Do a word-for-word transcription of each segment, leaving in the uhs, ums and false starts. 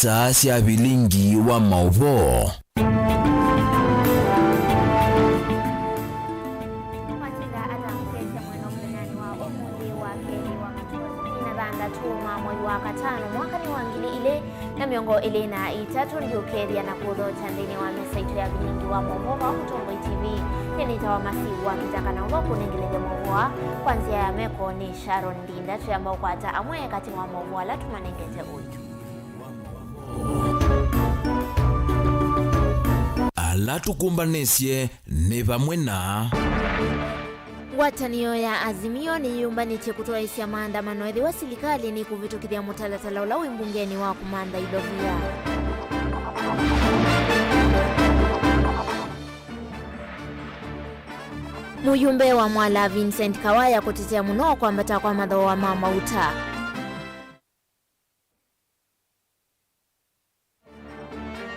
Saa sya vilingi wa maũvoo. Matinda atangĩkĩte mwena mũthenyanĩ wa ũmũnthĩ wa kelĩ wa matukũ ikũmi na thanthatũ ma mwei wa katano mwakanĩ wa ngili ilĩ na mĩongo ĩlĩ na itatũ, ndiũkethya na kũthokya nthĩnĩ wa mesa itũ ya vilingi wa maũvoo vaa Mũtongoi T V. Nĩnĩtawa Masiu wa Kĩtaka na ũvoo kũnengelethya maũvoo aa kwa nzĩa ya meko nĩ Sharon Ndinda. Twĩamba ũkwata amwe katĩ wa maũvoo ala tũmanengete ũito. Ala tũkũmbanĩsye nĩ vamwe na. Ngwatanĩo ya Azimio nĩyĩũmbanĩtye kũtwaĩĩsya maandamano ethĩwa silikalĩ nĩkũvĩtũkĩthya mũtalatala ũla wĩ mbungenĩ wa kũmantha ilovia. Mũyumbe wa Mwala Vincent Kawaya kũtetea mũno kwambata kwa mathooa ma mauta.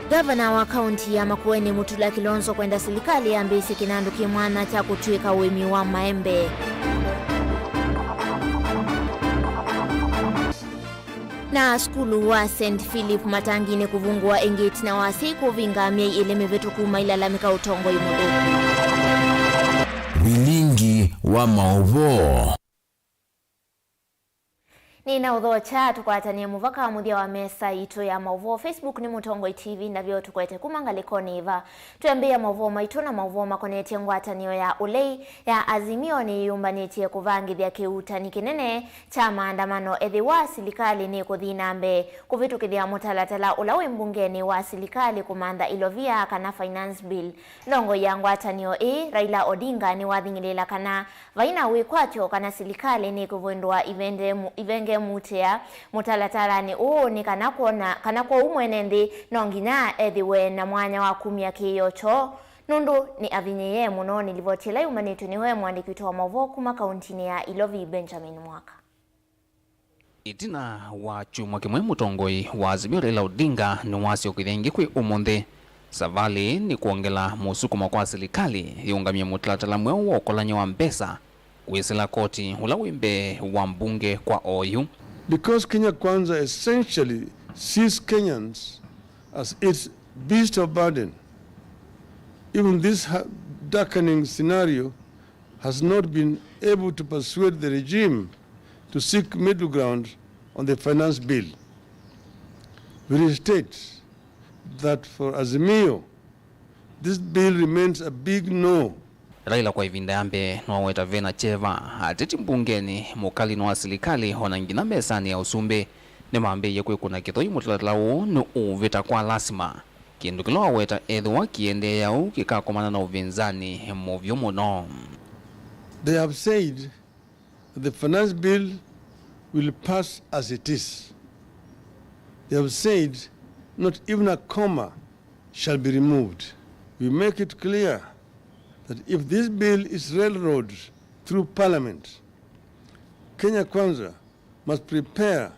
Ngavana wa kaunti ya Makueni Mutula Kilonzo kwenda silikalĩ yambĩĩsye kĩnandũ kĩ mwanya kya kũtw'ĩka ũĩmi wa maembe. Na sukulu wa Saint Philip Matanginĩ kũvungũa ĩngĩ ĩtina wa asyai kũvinga myei ĩlĩ mĩvĩtũku mailalamĩka ũtongoi mũthũku. Vilingi wa maũvoo. Nĩnaũthokya tũkwatanĩe mũvaka mũthya wa mesa itũ ya maũvoo. Facebook nĩ Mũtongoi T V, ndavyo tũkwete kuma ngalĩkonĩ ĩva. Twĩambĩĩa maũvoo maitũ na maũvoo makonetye ngwatanĩo ya ũlei ya Azimio nĩyĩyũmbanĩtye kũvangĩthya kĩuutani kĩnene kya maandamano ethĩwa silikalĩ nĩkũthi na mbee kũvĩtũkĩthya mũtalatala ũla wĩ mbungenĩ wa silikalĩ kũmantha ilovia kana finance bill. Ndongoi ya ngwatanĩo ĩĩ, Raila Odinga, nĩwathing'ĩlĩĩla kana vai na wĩkwatyo kana silikalĩ nĩkũvĩndũa ivende mu-, ivenge mutĩa mũtalatalanĩ ũũ nĩ kana kwona kana kwoou mwene nthĩ no nginya ethĩwe na mwanya wa kumya kĩĩo kyoo nũndũ nĩavinyĩĩe mũno nĩ livoti ĩla yumanĩtw'e nĩ we mũandĩki witũ wa maũvoo kuma kauntinĩ ya Ilovi, Benjamin Mwaka. Ĩtina wa kyumwa kĩmwe, mũtongoi wa Azimio Raila Odinga nĩwasyokeie ĩngĩ kwĩ ũmũnthĩ. Savalĩ nĩ kwongela mũsukumo kwa silikalĩ yĩũngamye mũtalatala mweũ wa ũkolany'a wa mbesa kwĩsĩla koti ũla wĩ mbee wa mbunge kwa oyu. Because Kenya Kwanza essentially sees Kenyans as its beast of burden, even this ha-, darkening scenario has not been able to persuade the regime to seek middle ground on the finance bill. We restate that for Azimio, this bill remains a big no. Raila kwa ĩvinda ya mbee nĩwaweta vena kyeva ateti mbungenĩ, mũkalĩnĩ wa silikalĩ, o na nginya mesanĩ ya ũsumbĩ nĩmambĩĩie kwĩkũna kĩthoi mũtalatala ũũ nĩ ũũvĩta kwa lasima. Kĩndũ kĩla waweta ethĩwa kĩendeea ũu kĩkakomana na ũvĩnzani mũvyũ mũno. They have said that the finance bill will pass as it is. They have said not even a comma shall be removed. We make it clear that if this bill is railroaded through parliament, Kenya Kwanza must prepare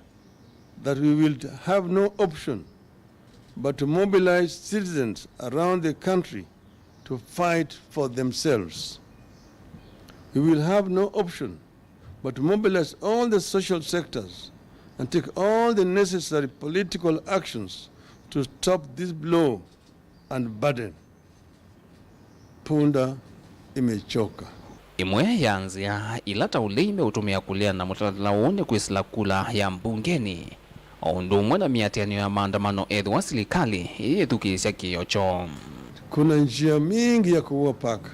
that we will have no option but to mobilize citizens around the country to fight for themselves. We will have no option but to mobilize all the social sectors and take all the necessary political actions to stop this blow and burden. Punda imechoka. Ĩmwe ya nzĩa ila ta ũlei meũtũmĩa kũleana na mũtalatala ũũ nĩ kwĩsĩla kula ya mbungenĩ, o ũndũ ũmwe na mĩatĩanĩo ya maandamano ethĩwa silikalĩ ĩyĩthukĩĩsya kĩĩo kyoo. Kuna njia mingi ya kuua paka.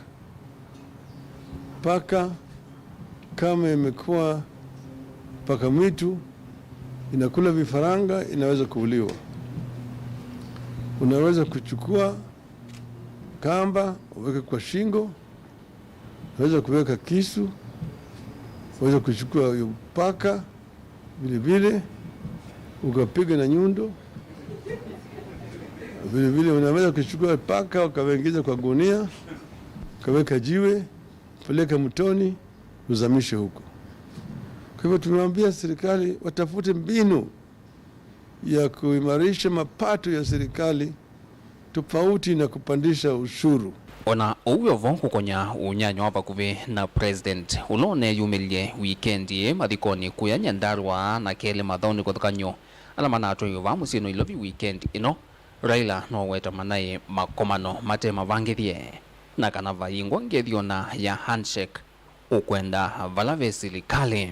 Paka kama imekuwa paka mwitu, inakula vifaranga, inaweza kuuliwa. Unaweza kuchukua kamba uweke kwa shingo, unaweza kuweka kisu, unaweza kuchukua hiyo paka vile vile ukapiga na nyundo. Vile vile unaweza kuchukua paka ukawaingiza kwa gunia, ukaweka jiwe, peleka mtoni, uzamishe huko. Kwa hivyo tumewaambia serikali watafute mbinu ya kuimarisha mapato ya serikali tofauti na kupandisha ushuru. O na ũu wĩ o vo, kũkonya ũnyanya wa vakuvĩ na President ũla ũneyumĩlye wikendi ĩĩ mathikonĩ kũya Nyandarua na kelĩ mathaũnĩ kĩvathũkany'o Ala manatwaiwe vaa mũsyĩnĩ Nairobi weekend ĩno, Raila noweta manaĩ makomano mate mavangĩthye, na kana vayingwa ngethi ona ya handshake ũkwenda vala ve silikalĩ.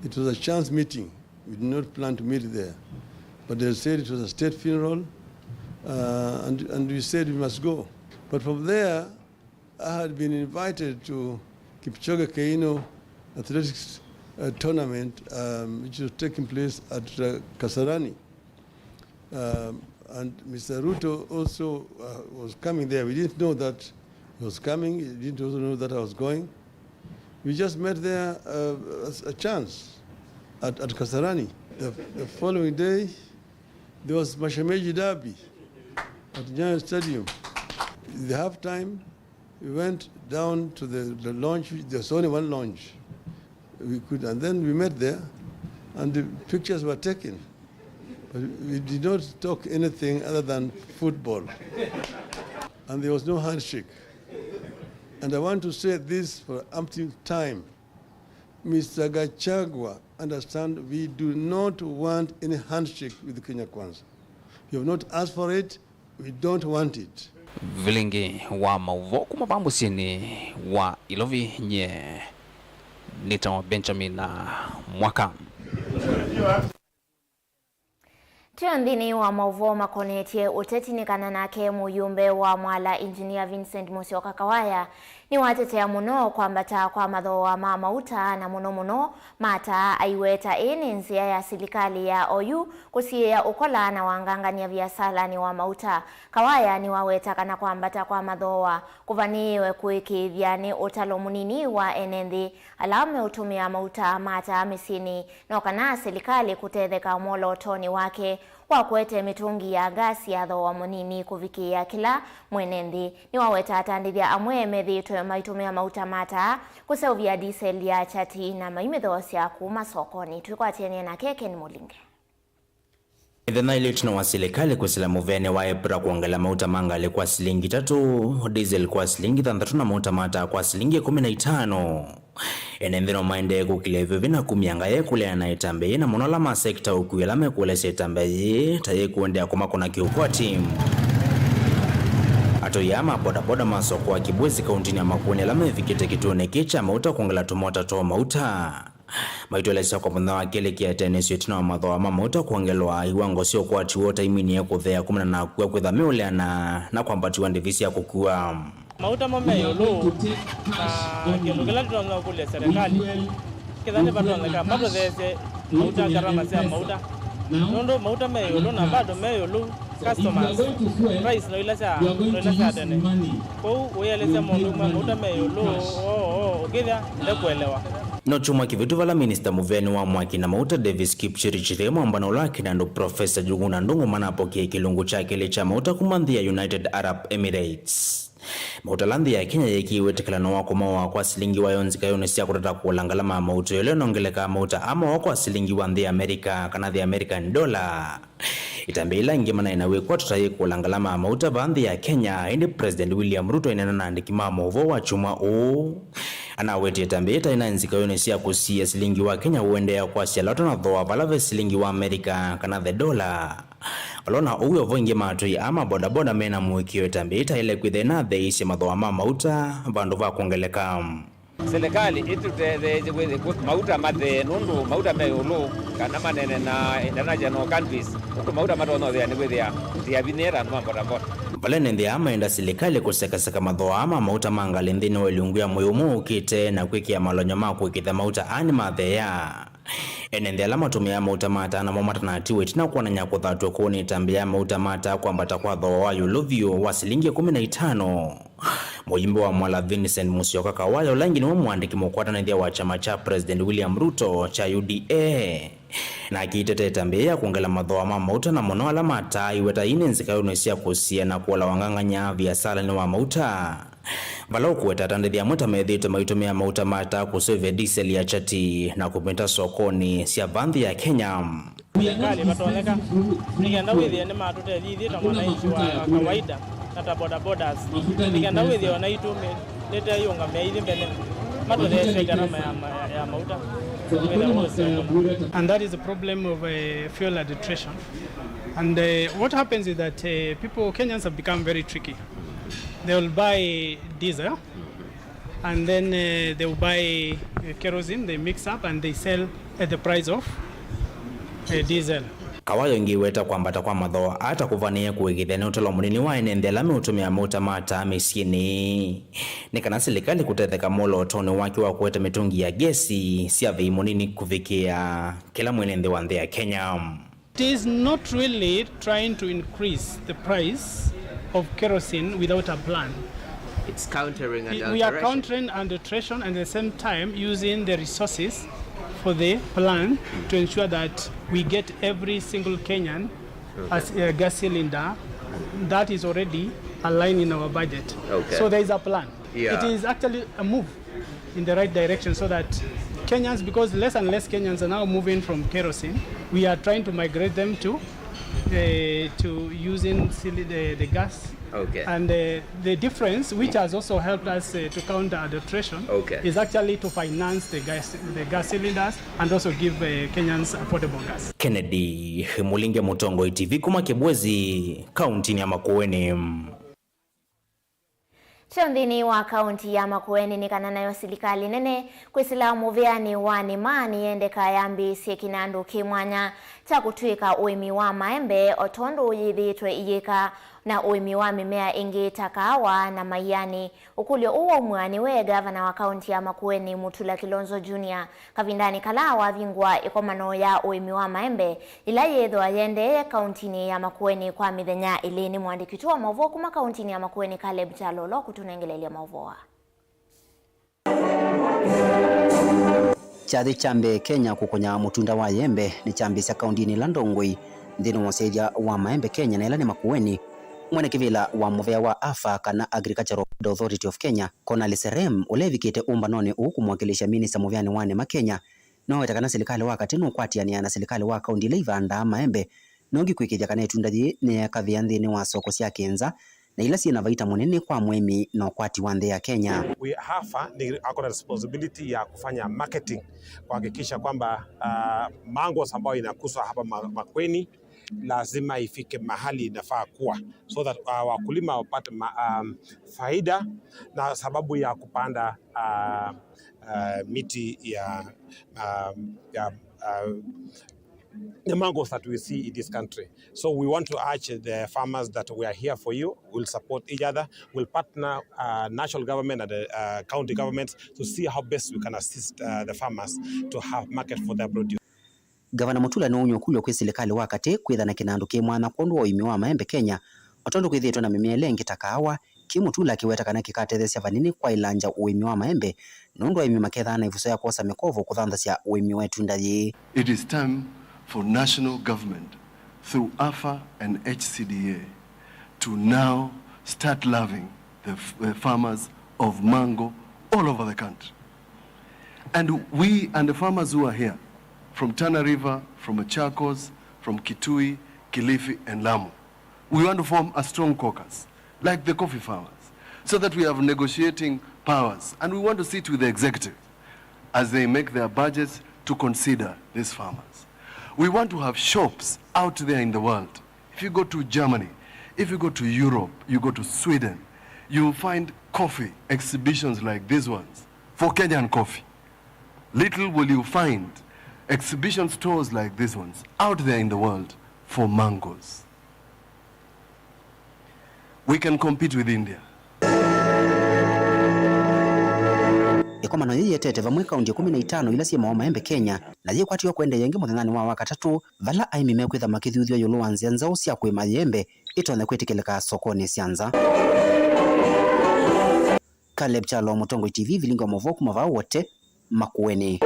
It was a chance meeting. We did not plan to meet there. But they said it was a state funeral, uh, and, and we said we must go. But from there, I had been invited to Kipchoge Keino Athletics, uh, tournament, um, which was taking place at, uh, Kasarani. Um, and Mister Ruto also, uh, was coming there. We didn't know that he was coming. He didn't also know that I was going. We just met there, uh, as a chance at, at Kasarani. The, the following day, there was Mashemeji Derby at Nyayo Stadium. The halftime, we went down to the, the lounge. There's only one lounge. We could, and then we met there, and the pictures were taken. But we did not talk anything other than football. And there was no handshake. And I want to say this for umpteenth time. Mister Gachagua, understand, we do not want any handshake with Kenya Kwanza. You have not asked for it. We don't want it. Vilingi wa maũvoo kuma vaa mũsyĩnĩ wa Ilovi, nye nĩtawa Benjamin Mwaka. Twĩ nthĩnĩ wa maũvoo makonetye ũteti, nĩ kana nake mũyũmbe wa Mwala Engineer Vincent Musyoka Kawaya nĩwatetea mũno kwambata kwa mathooa ma mauta, na mũno mũno ma taa, aiweta ĩĩ nĩ nzĩa ya silikalĩ ya oyu kũsiĩĩa ũkola na wangangany'a viasalanĩ wa mauta. Kawaya nĩwaweta kana kwambata kwa mathooa kũvanĩĩwe kũĩkĩĩthya nĩ ũtalo mũnini wa ene nthĩ ala meũtũmĩa mauta ma taa mĩsyĩnĩ, no kana silikalĩ kũtetheka mwolootonĩ wake wa kũete mĩtũngi ya ngasi ya thooa mũnini kũvikĩĩa kĩla mwene nthĩ. Nĩwaweta atandĩthya amwe methĩĩtwe maitũmĩa mauta ma taa kũseũvya disel ya chati na maimĩthoosya kuma sokonĩ. Twĩkwatĩanĩe nake Ken Mũlinge. Ĩthenya ĩlĩ ĩtina wa silikalĩ kwĩsĩla mũvea nĩ wa Epra kwongela mauta ma ngalĩ kwa silingi itatũ, diesel kwa silingi thanthatũ na mauta ma taa kwa silingi ĩkũmi na itano. Ene nthĩ no maendee kũkĩlya ĩvĩvĩ na kumya ngaĩ kũleana na ĩtambya yĩĩ, na mũno ala ma sekta ũkui ala mekũelesya ĩtambya yĩĩ ta yĩkũendeea kũmakũna kĩũkwati. Atũi aa ma bodaboda ma soko wa Kibwezi kauntinĩ ya Makueni ala mevikĩte kĩtuonĩ kĩĩ kya mauta kwongela tũmota twa mauta. Maitũelesya kwa mũthenya wa kelĩ kĩatĩanĩsyo ĩtina wa mathooa ma mauta kwongelwa, iwango sya ũkwati woo ta iminie kũthea kumana na kua kwĩtha meũleana na kwambatiwa ndivi sya kũkua. Mauta mo me ĩũlũ, na kĩndũ kĩla tũtonya kũkũlya serikali, kĩtha nĩvatonyeka matũtheesye mauta, ngarama sya mauta, nũndũ mauta me ĩũlũ na bado me ĩũlũ. Customers, price no ila sya, no ila sya tene. Kwoou ũyĩelesya mũndũ ũmwe mauta me ĩũlũ, oo, oo, ũkĩthya ndekũelewa. No kyumwa kĩvĩtu vala minista mũveani wa mwaki na mauta Davis Kipchirchir, mwambano ũla wa kĩnandũ Professor Njuguna Ndung'u manapokie kĩlungu kya kelĩ kya mauta kuma nthĩ ya United Arab Emirates. Mauta ala nthĩ ya Kenya yĩkĩĩwe ĩtĩkĩlano wa kũmawa kwa silingi wayo nzikaĩonĩ sya kũtata kũla ngalama ya mauta ĩla ĩnongelekaa mauta aa mawa kwa silingi wa nthĩ ya Amerika, kana the American dollar. Ĩtambya ĩla ĩngĩ manaĩ na wĩkwatyo ta yĩkũla ngalama ya mauta vaa nthĩ ya Kenya, ĩndĩ President William Ruto aineena na andĩki ma maũvoo wa kyumwa ũũ, anawetie ĩtambya yĩĩ ta ĩna nzikaĩonĩ sya kũsiĩĩa silingi wa Kenya ũendeea kwasya lata na thooa vala ve silingi wa Amerika, kana the dollar. Vala ona ũu wĩ o vo, aingĩ ma atũi aa ma bodaboda mena mũĩkĩĩo ĩtambya yĩĩ ta ĩle kwĩthĩa ĩnatheeisye mathooa ma mauta vandũ va kwongeleka. Silikalĩ ĩtũtetheesye kwĩthĩ-, kwĩ-, mauta mathee, nũndũ mauta me ĩũlũ, kana manene na international countries, nũndũ mauta matonya ũthĩa nĩ kwĩthĩa tũtiavinyĩĩte andũ ma bodaboda. Vala ene nthĩ aa maenda silikalĩ kũsekaseka mathooa aa ma mauta ma ngalĩ nthĩnĩ wa ĩlungu ya mwei ũmwe ũkĩte na kwĩkĩa malonyo ma kũĩkĩĩthya mauta aa nĩmatheea. Ene nthĩ ala matũmĩaa mauta ma taa namo matanatiwa ĩtina kwonany'a kũthatw'a kũũ nĩ ĩtambya ya mauta ma taa kwambata kwa thooa wa ĩũlũ vyũ wa silingi ĩkũmi na itano. Mũyumbe wa Mwala Vincent Musyoka Kawaya, ũla ĩngĩ nĩwe mũandĩki mũkwatanĩthya wa kyama kya President William Ruto kya U D A, na akĩiteta ĩtambya ya kwongela mathooa ma mauta na mũno ala ma taa, aiweta ii nĩ nzikaĩonĩ sya kũsiĩĩa na kũla wangangany'a viasalanĩ wa mauta. Vala ũkũweta atandĩthya amwe ta methĩĩtwe maitũmĩa mauta ma taa kũseũvya disel ya chati na kũmĩta sokonĩ sya vaa nthĩ ya Kenya. Serikali vatonyeka nĩ kenda wĩthĩe nĩmatũtethithiĩ ta mwananchi wa kawaida na ta bodabodas, nĩ kenda wĩthĩe o naitũ mĩ-, nĩteyĩũngamĩa ithyĩ mbene, matũtheesye ngarama ya ma-, ya, ya mauta. And that is the problem of uh, fuel adulteration. And uh, what happens is that uh, people, Kenyans have become very tricky. They will buy diesel and then uh, they will buy uh, kerosene, they mix up and they sell at the price of uh, diesel. Kawayo ĩngĩ ĩweta kwambata kwa mathooa ata kũvanĩĩe kũĩkĩĩthya nĩ ũtalo mũnini wa ene nthĩ ala meũtũmĩa mauta ma taa mĩsyĩnĩ. Nĩ kana silikalĩ kũtetheka mwolootonĩ wake wa kũete mĩtũngi ya ngesi sya vei mũnini kũvikĩa kĩla mwene nthĩ wa nthĩ ya Kenya. It is not really trying to increase the price of kerosene without a plan. It's countering adulteration. We are countering adulteration and at the same time using the resources for the plan to ensure that we get every single Kenyan as a gas cylinder that is already aligned in our budget. Okay. So there is a plan. Yeah. It is actually a move in the right direction so that Kenyans, because less and less Kenyans are now moving from kerosene, we are trying to migrate them to uh, to using the, the gas. Okay. And uh, the difference, which has also helped us uh, to counter adulteration, okay, is actually to finance the gas, the gas cylinders and also give uh, Kenyans affordable gas. Kennedy Mulinge, Mũtongoi T V, kuma Kibwezi, kaunti ya Makueni. Kyo nthĩnĩ wa kaunti ya Makueni nĩ kana nayo silikalĩ nene kwĩsĩla mũvĩanĩ wa nĩma nĩyendeka yambĩĩsye kĩnandũ kĩ mwanya kya kũtw'ĩka ũĩmi wa maembe o tondũ yĩthĩĩtwe iyĩka na ũĩmi wa mĩmea ĩngĩ ta kaawa na maianĩ. Ũkũlyo ũũ waumw'a nĩwe ngavana wa kaunti ya Makueni, Mutula Kilonzo Junior, kavindanĩ kala wavingũa ĩkomano ya ũĩmi wa maembe, ĩla yĩĩthĩwa yĩendee kauntinĩ ya Makueni kwa mĩthenya ĩlĩ. Nĩ mũandĩki witũ wa maũvoo kuma kauntinĩ ya Makueni, Caleb Kyalolo, kũtũnengelelya maũvoo aa. Kyathĩ kya mbee Kenya kũkũnya mũtunda wa yembe nĩkyambĩĩsya kauntinĩ ĩla ndongoi nthĩnĩ wa ũsyaĩthya wa maembe Kenya, na ĩla nĩ Makueni. Mwene kĩvĩla wa mũvea wa AFA, kana Agricultural Food Authority of Kenya, Conali Serem, ũla evikĩte ũmbanonĩ ũũ kũmwakĩlĩsya minista mũvĩanĩ wa nĩma Kenya, nĩwaweta kana silikalĩ wa katĩ nũkwatĩanĩa na silikalĩ wa kaunti ila ivandaa maembe nongi kwĩkĩĩthya kana ĩtunda yĩĩ nĩyeekavĩa nthĩnĩ wa soko sya kĩ-nza na ila syĩ na vaita mũnene kwa mũĩmi na ũkwati wa nthĩ ya Kenya. We, AFA nĩ ako na responsibility ya kufanya marketing, kuhakikisha kwamba uh, mangoes ambayo inakuzwa hapa Ma-, Makueni lazima ifike mahali inafaa kuwa, so that uh, wakulima wapate ma, um, faida na sababu ya kupanda uh, uh, miti ya, um, ya uh, the mangoes that we see in this country. So we want to urge the farmers that we are here for you. We'll support each other. We'll partner uh, national government and the uh, county governments to see how best we can assist uh, the farmers to have market for their produce. Gavana Mutula nĩwaumya ũkũlyo kwĩ silikalĩ wa katĩ kwĩtha na kĩnandũ kĩ mwanya kwondũ wa ũĩmi wa maembe Kenya, o tondũ kwĩthĩĩtwe na mĩmea ĩla ĩngĩ ta kaawa, kĩ Mutula akĩweta kana kĩkatetheesya vanini kwaĩlangya ũĩmi wa maembe, nũndũ aĩmi makethaa na ĩvuso ya kwosa mĩkovo kũthanthasya ũĩmi wa ĩtunda yĩĩ. It is time for national government through AFA and H C D A to now start loving the f-, the farmers of mango all over the country. And we and the farmers who are here from Tana River, from Machakos, from Kitui, Kilifi and Lamu, we want to form a strong caucus, like the coffee farmers, so that we have negotiating powers, and we want to sit with the executive as they make their budgets to consider these farmers. We want to have shops out there in the world. If you go to Germany, if you go to Europe, you go to Sweden, you will find coffee exhibitions like these ones for Kenyan coffee. Little will you find exhibition stores like these ones out there in the world for mangoes. We can compete with India. Ĩkomano yĩĩ yĩetete vamwe kaunti ĩkũmi na itano ila syĩmawa maembe Kenya, na yĩkwatiwa kũendeea ĩngĩ mũthenyanĩ wa Wakatatũ, vala aĩmi mekwĩtha makĩthyũthywa ĩũlũ wa nzĩa nzaũ sya kũĩma yembe ĩtonye kwĩtĩkĩlĩka sokonĩ sya nza. Caleb Kyalo, Mũtongoi T V, vilingi wa maũvoo kuma vaa Wote, Makueni.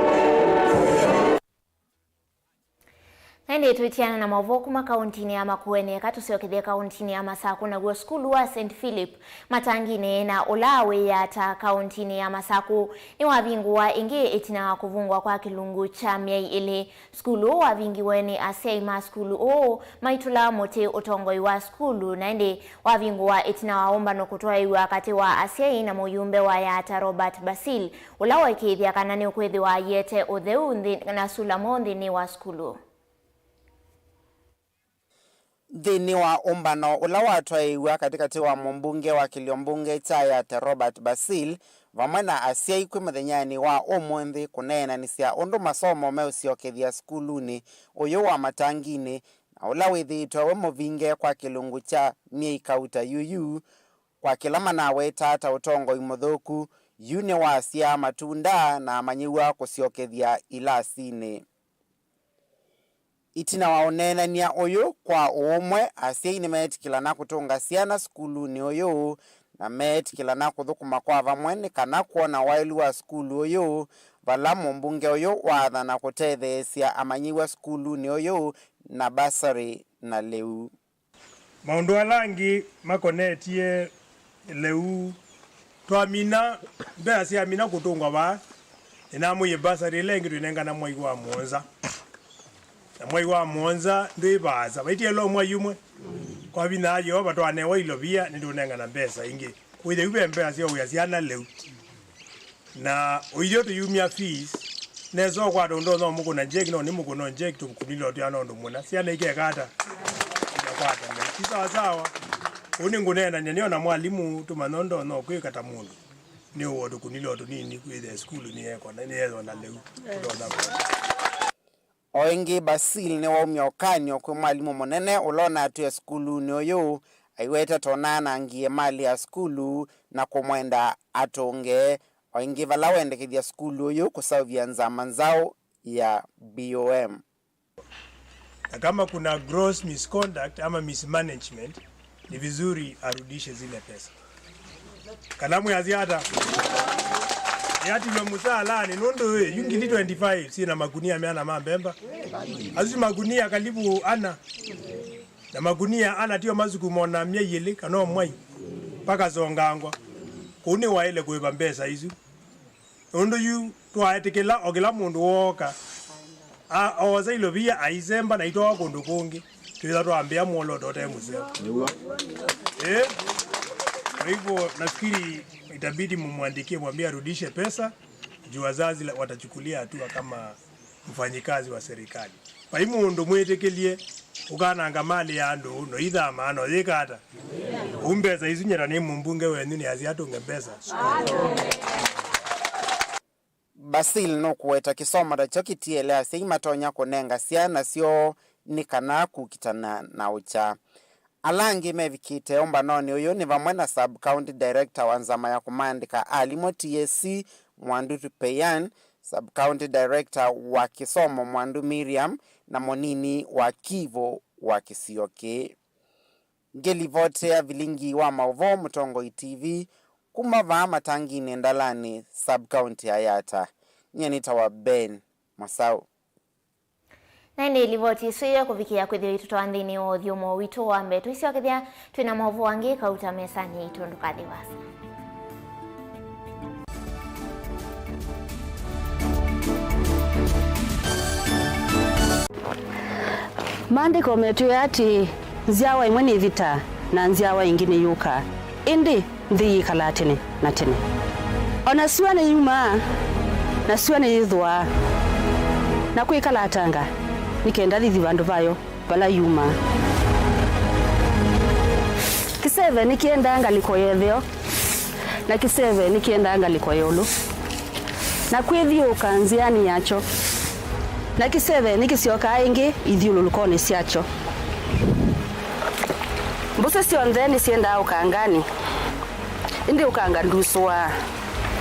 Na ĩndĩ twĩtiana na maũvoo kuma kaũntinĩ ya Makueni, eka tũsyokethye kaũntinĩ ya Masakũ, naw'o sukulu wa Saint Philip Matanginĩ na ũla wĩ Yata kaũntinĩ ya Masakũ nĩwavingũwa ĩngĩ ĩtina wa kũvungwa kwa kĩlungu kya myei ĩlĩ. Sukulu ũũ wavingiwe nĩ asyai ma sukulu ũũ maitũla mũtĩ ũtongoi wa sukulu, na ĩndĩ wavingũwa ĩtina wa ũmbano kũtwaĩw'a katĩ wa asyai na mũyumbe wa Yata Robert Basil, ũla waĩkĩĩthya kana nĩũkwĩthĩwa aiete ũtheu nthĩ na sula mwaũ nthĩnĩ wa sukulu. Nthĩnĩ wa ũmbano ũla watwaĩiw'a katĩkatĩ wa mũmbunge wa kĩlio mbunge kya Yata Robert Basil vamwe na asyai kwĩ mũthenyanĩ wa ũmũnthĩ kũneenanĩsya ũndũ masomo meũsyokethya sukulunĩ ũyũ wa Matanginĩ, na ũla wĩthĩĩtwe wĩ mũvinge kwa kĩlungu kya myei kauta yu yu, kwa kĩla manawetaa ta ũtongoi mũthũku, yu nĩwasyaa matunda na amanyĩw'a kũsyokethya ilasinĩ. Ĩtina wa ũneenany'a ũyũ kwa ũũmwe, asyai nĩmeetĩkĩlana kũtũnga syana sukulunĩ ũyũ, na meetĩkĩlana kũthũkũma kwa vamwe nĩ kana kwona waĩlu wa sukulu ũyũ, vala mũmbunge ũyũ waathana kũtetheesya amanyĩw'a sukulunĩ ũyũ na basarĩ na lĩu. Maũndũ ala angĩ makonetye lĩu, twamina, mbesa syamina kũtũngwa vaa, nĩnamwĩie basarĩ ĩla ĩngĩ twĩnengana mwai wa mũonza. Na mwai wa mũonza ndwĩ vaasa, vaitie lo mwai ũmwe. Kwa vinya wa Yeova twanewa ilovia, nĩtũnengana mbesa ingĩ. Wĩthĩu ve mbesa sya ũĩa syana lĩu. Na ũithyo tũyumya fees, nesa ũkwata ũndonya ũmũkũna njeki, no nĩ mũkũno njeki tũkũnile ũtwĩana ũndũ mũna. Syana ikeka ata? Ikakwata. Ti sawa sawa. Ũu nĩngũneenany'a nĩyo na mwalimũ tũmanya ũndonya ũkwĩka ta mũndũ. Nĩ ũw'o tũkũnile o tũnini kwĩthĩa sukulu nĩyekona, nĩyethwa na lĩu. Ũtonya kũona. O ĩngĩ, Basil nĩwaumya ũkany'o kwĩ mwalimũ mũnene ũla ũnatwĩe sukulunĩ ũyũ, aiweta ta ũnaanangie malĩ ya sukulu na kũmwenda atũnge. O ĩngĩ, vala wendekethya sukulu ũyũ kũseũvya nzama nzaũ ya B O M. Na kama kuna gross misconduct ama mismanagement, ni vizuri arudishe zile pesa. Kana mwĩasya ata? Yatilwe mũsaalanĩ nũndũ ĩ, yu ngili twenty-five syĩ na makunia meana ma mbemba? Asu makunia kalibu ana. Na makunia ana tio masukuma ona myei ĩlĩ kana o mwai, pakasongangwa. Kũu nĩwaĩle kũĩva mbesa isu. Nũndũ yu twaetĩkĩla o kĩla mũndũ wooka, a-, oosa ilovia aisemba na itwaa kũndũ kũngĩ, twĩtha twambĩa mwolooto ũte mũseo. Nĩw'o. Eh? Kwa hivyo, nafikiri itabidi mumwandikie, mwambie arudishe pesa, juu wazazi la-, watachukulia hatua kama mfanyikazi wa serikali. Vai mũndũ mwĩtĩkĩlye ũkananga malĩ ya andũ, no ithamaa, no yĩka ata? Ũu mbesa isu nyie ta nĩ mũmbunge wenyu nĩasya atũnge mbesa. Basil nũkũweta kĩsomo takyo kĩtiele asyai matonya kũnenga syana syoo nĩ kana kũkitana na ũkya. Ala angĩ mevikĩte ũmbanonĩ ũyũ nĩ vamwe na Sub County Director wa nzama ya kũmaandĩka alimũ T S C Mwandu Tupeyan, Sub County Director wa kĩsomo Mwandu Miriam, na mũnini wa kivũ wa kĩsio kĩĩ. Ngĩlivotea vilingi wa maũvoo Mũtongoi T V kuma vaa Matanginĩ Ndalanĩ, Sub County ya Yata, nyie nĩtawa Ben Masau. Na ĩndĩ livoti ĩsu ĩyo kũvikĩa kwĩthĩwa ĩtũtwaa nthĩnĩ wa ũthyũmũo witũ wa mbee. Tũisyokethya twĩ na maũvoo angĩ kauta mesanĩ yaitũ, ndũkathi vaasa. Maandĩko metwĩe atĩĩ, nzyawa ĩmwe nĩthita, na nzyawa ĩngĩ nĩyũka, ĩndĩ nthĩ yĩkalaa tene na tene. O na syũa nĩyumaa, na syũa nĩyĩthũaa, na kwĩkalatanga, nĩ kenda thithi vandũ vayo vala yumaa. Kĩseve nĩkĩendaa ngalĩko ya ĩtheo, na kĩseve nĩkĩendaa ngalĩko ya ĩũlũ, na kwĩthyũũka nzĩanĩ yakyo, na kĩseve nĩkĩsyokaa ĩngĩ ithyũlũlũkonĩ syakyo. Mbũsĩ syonthe nĩsyendaa ũkanganĩ, ĩndĩ ũkanga ndusũaa.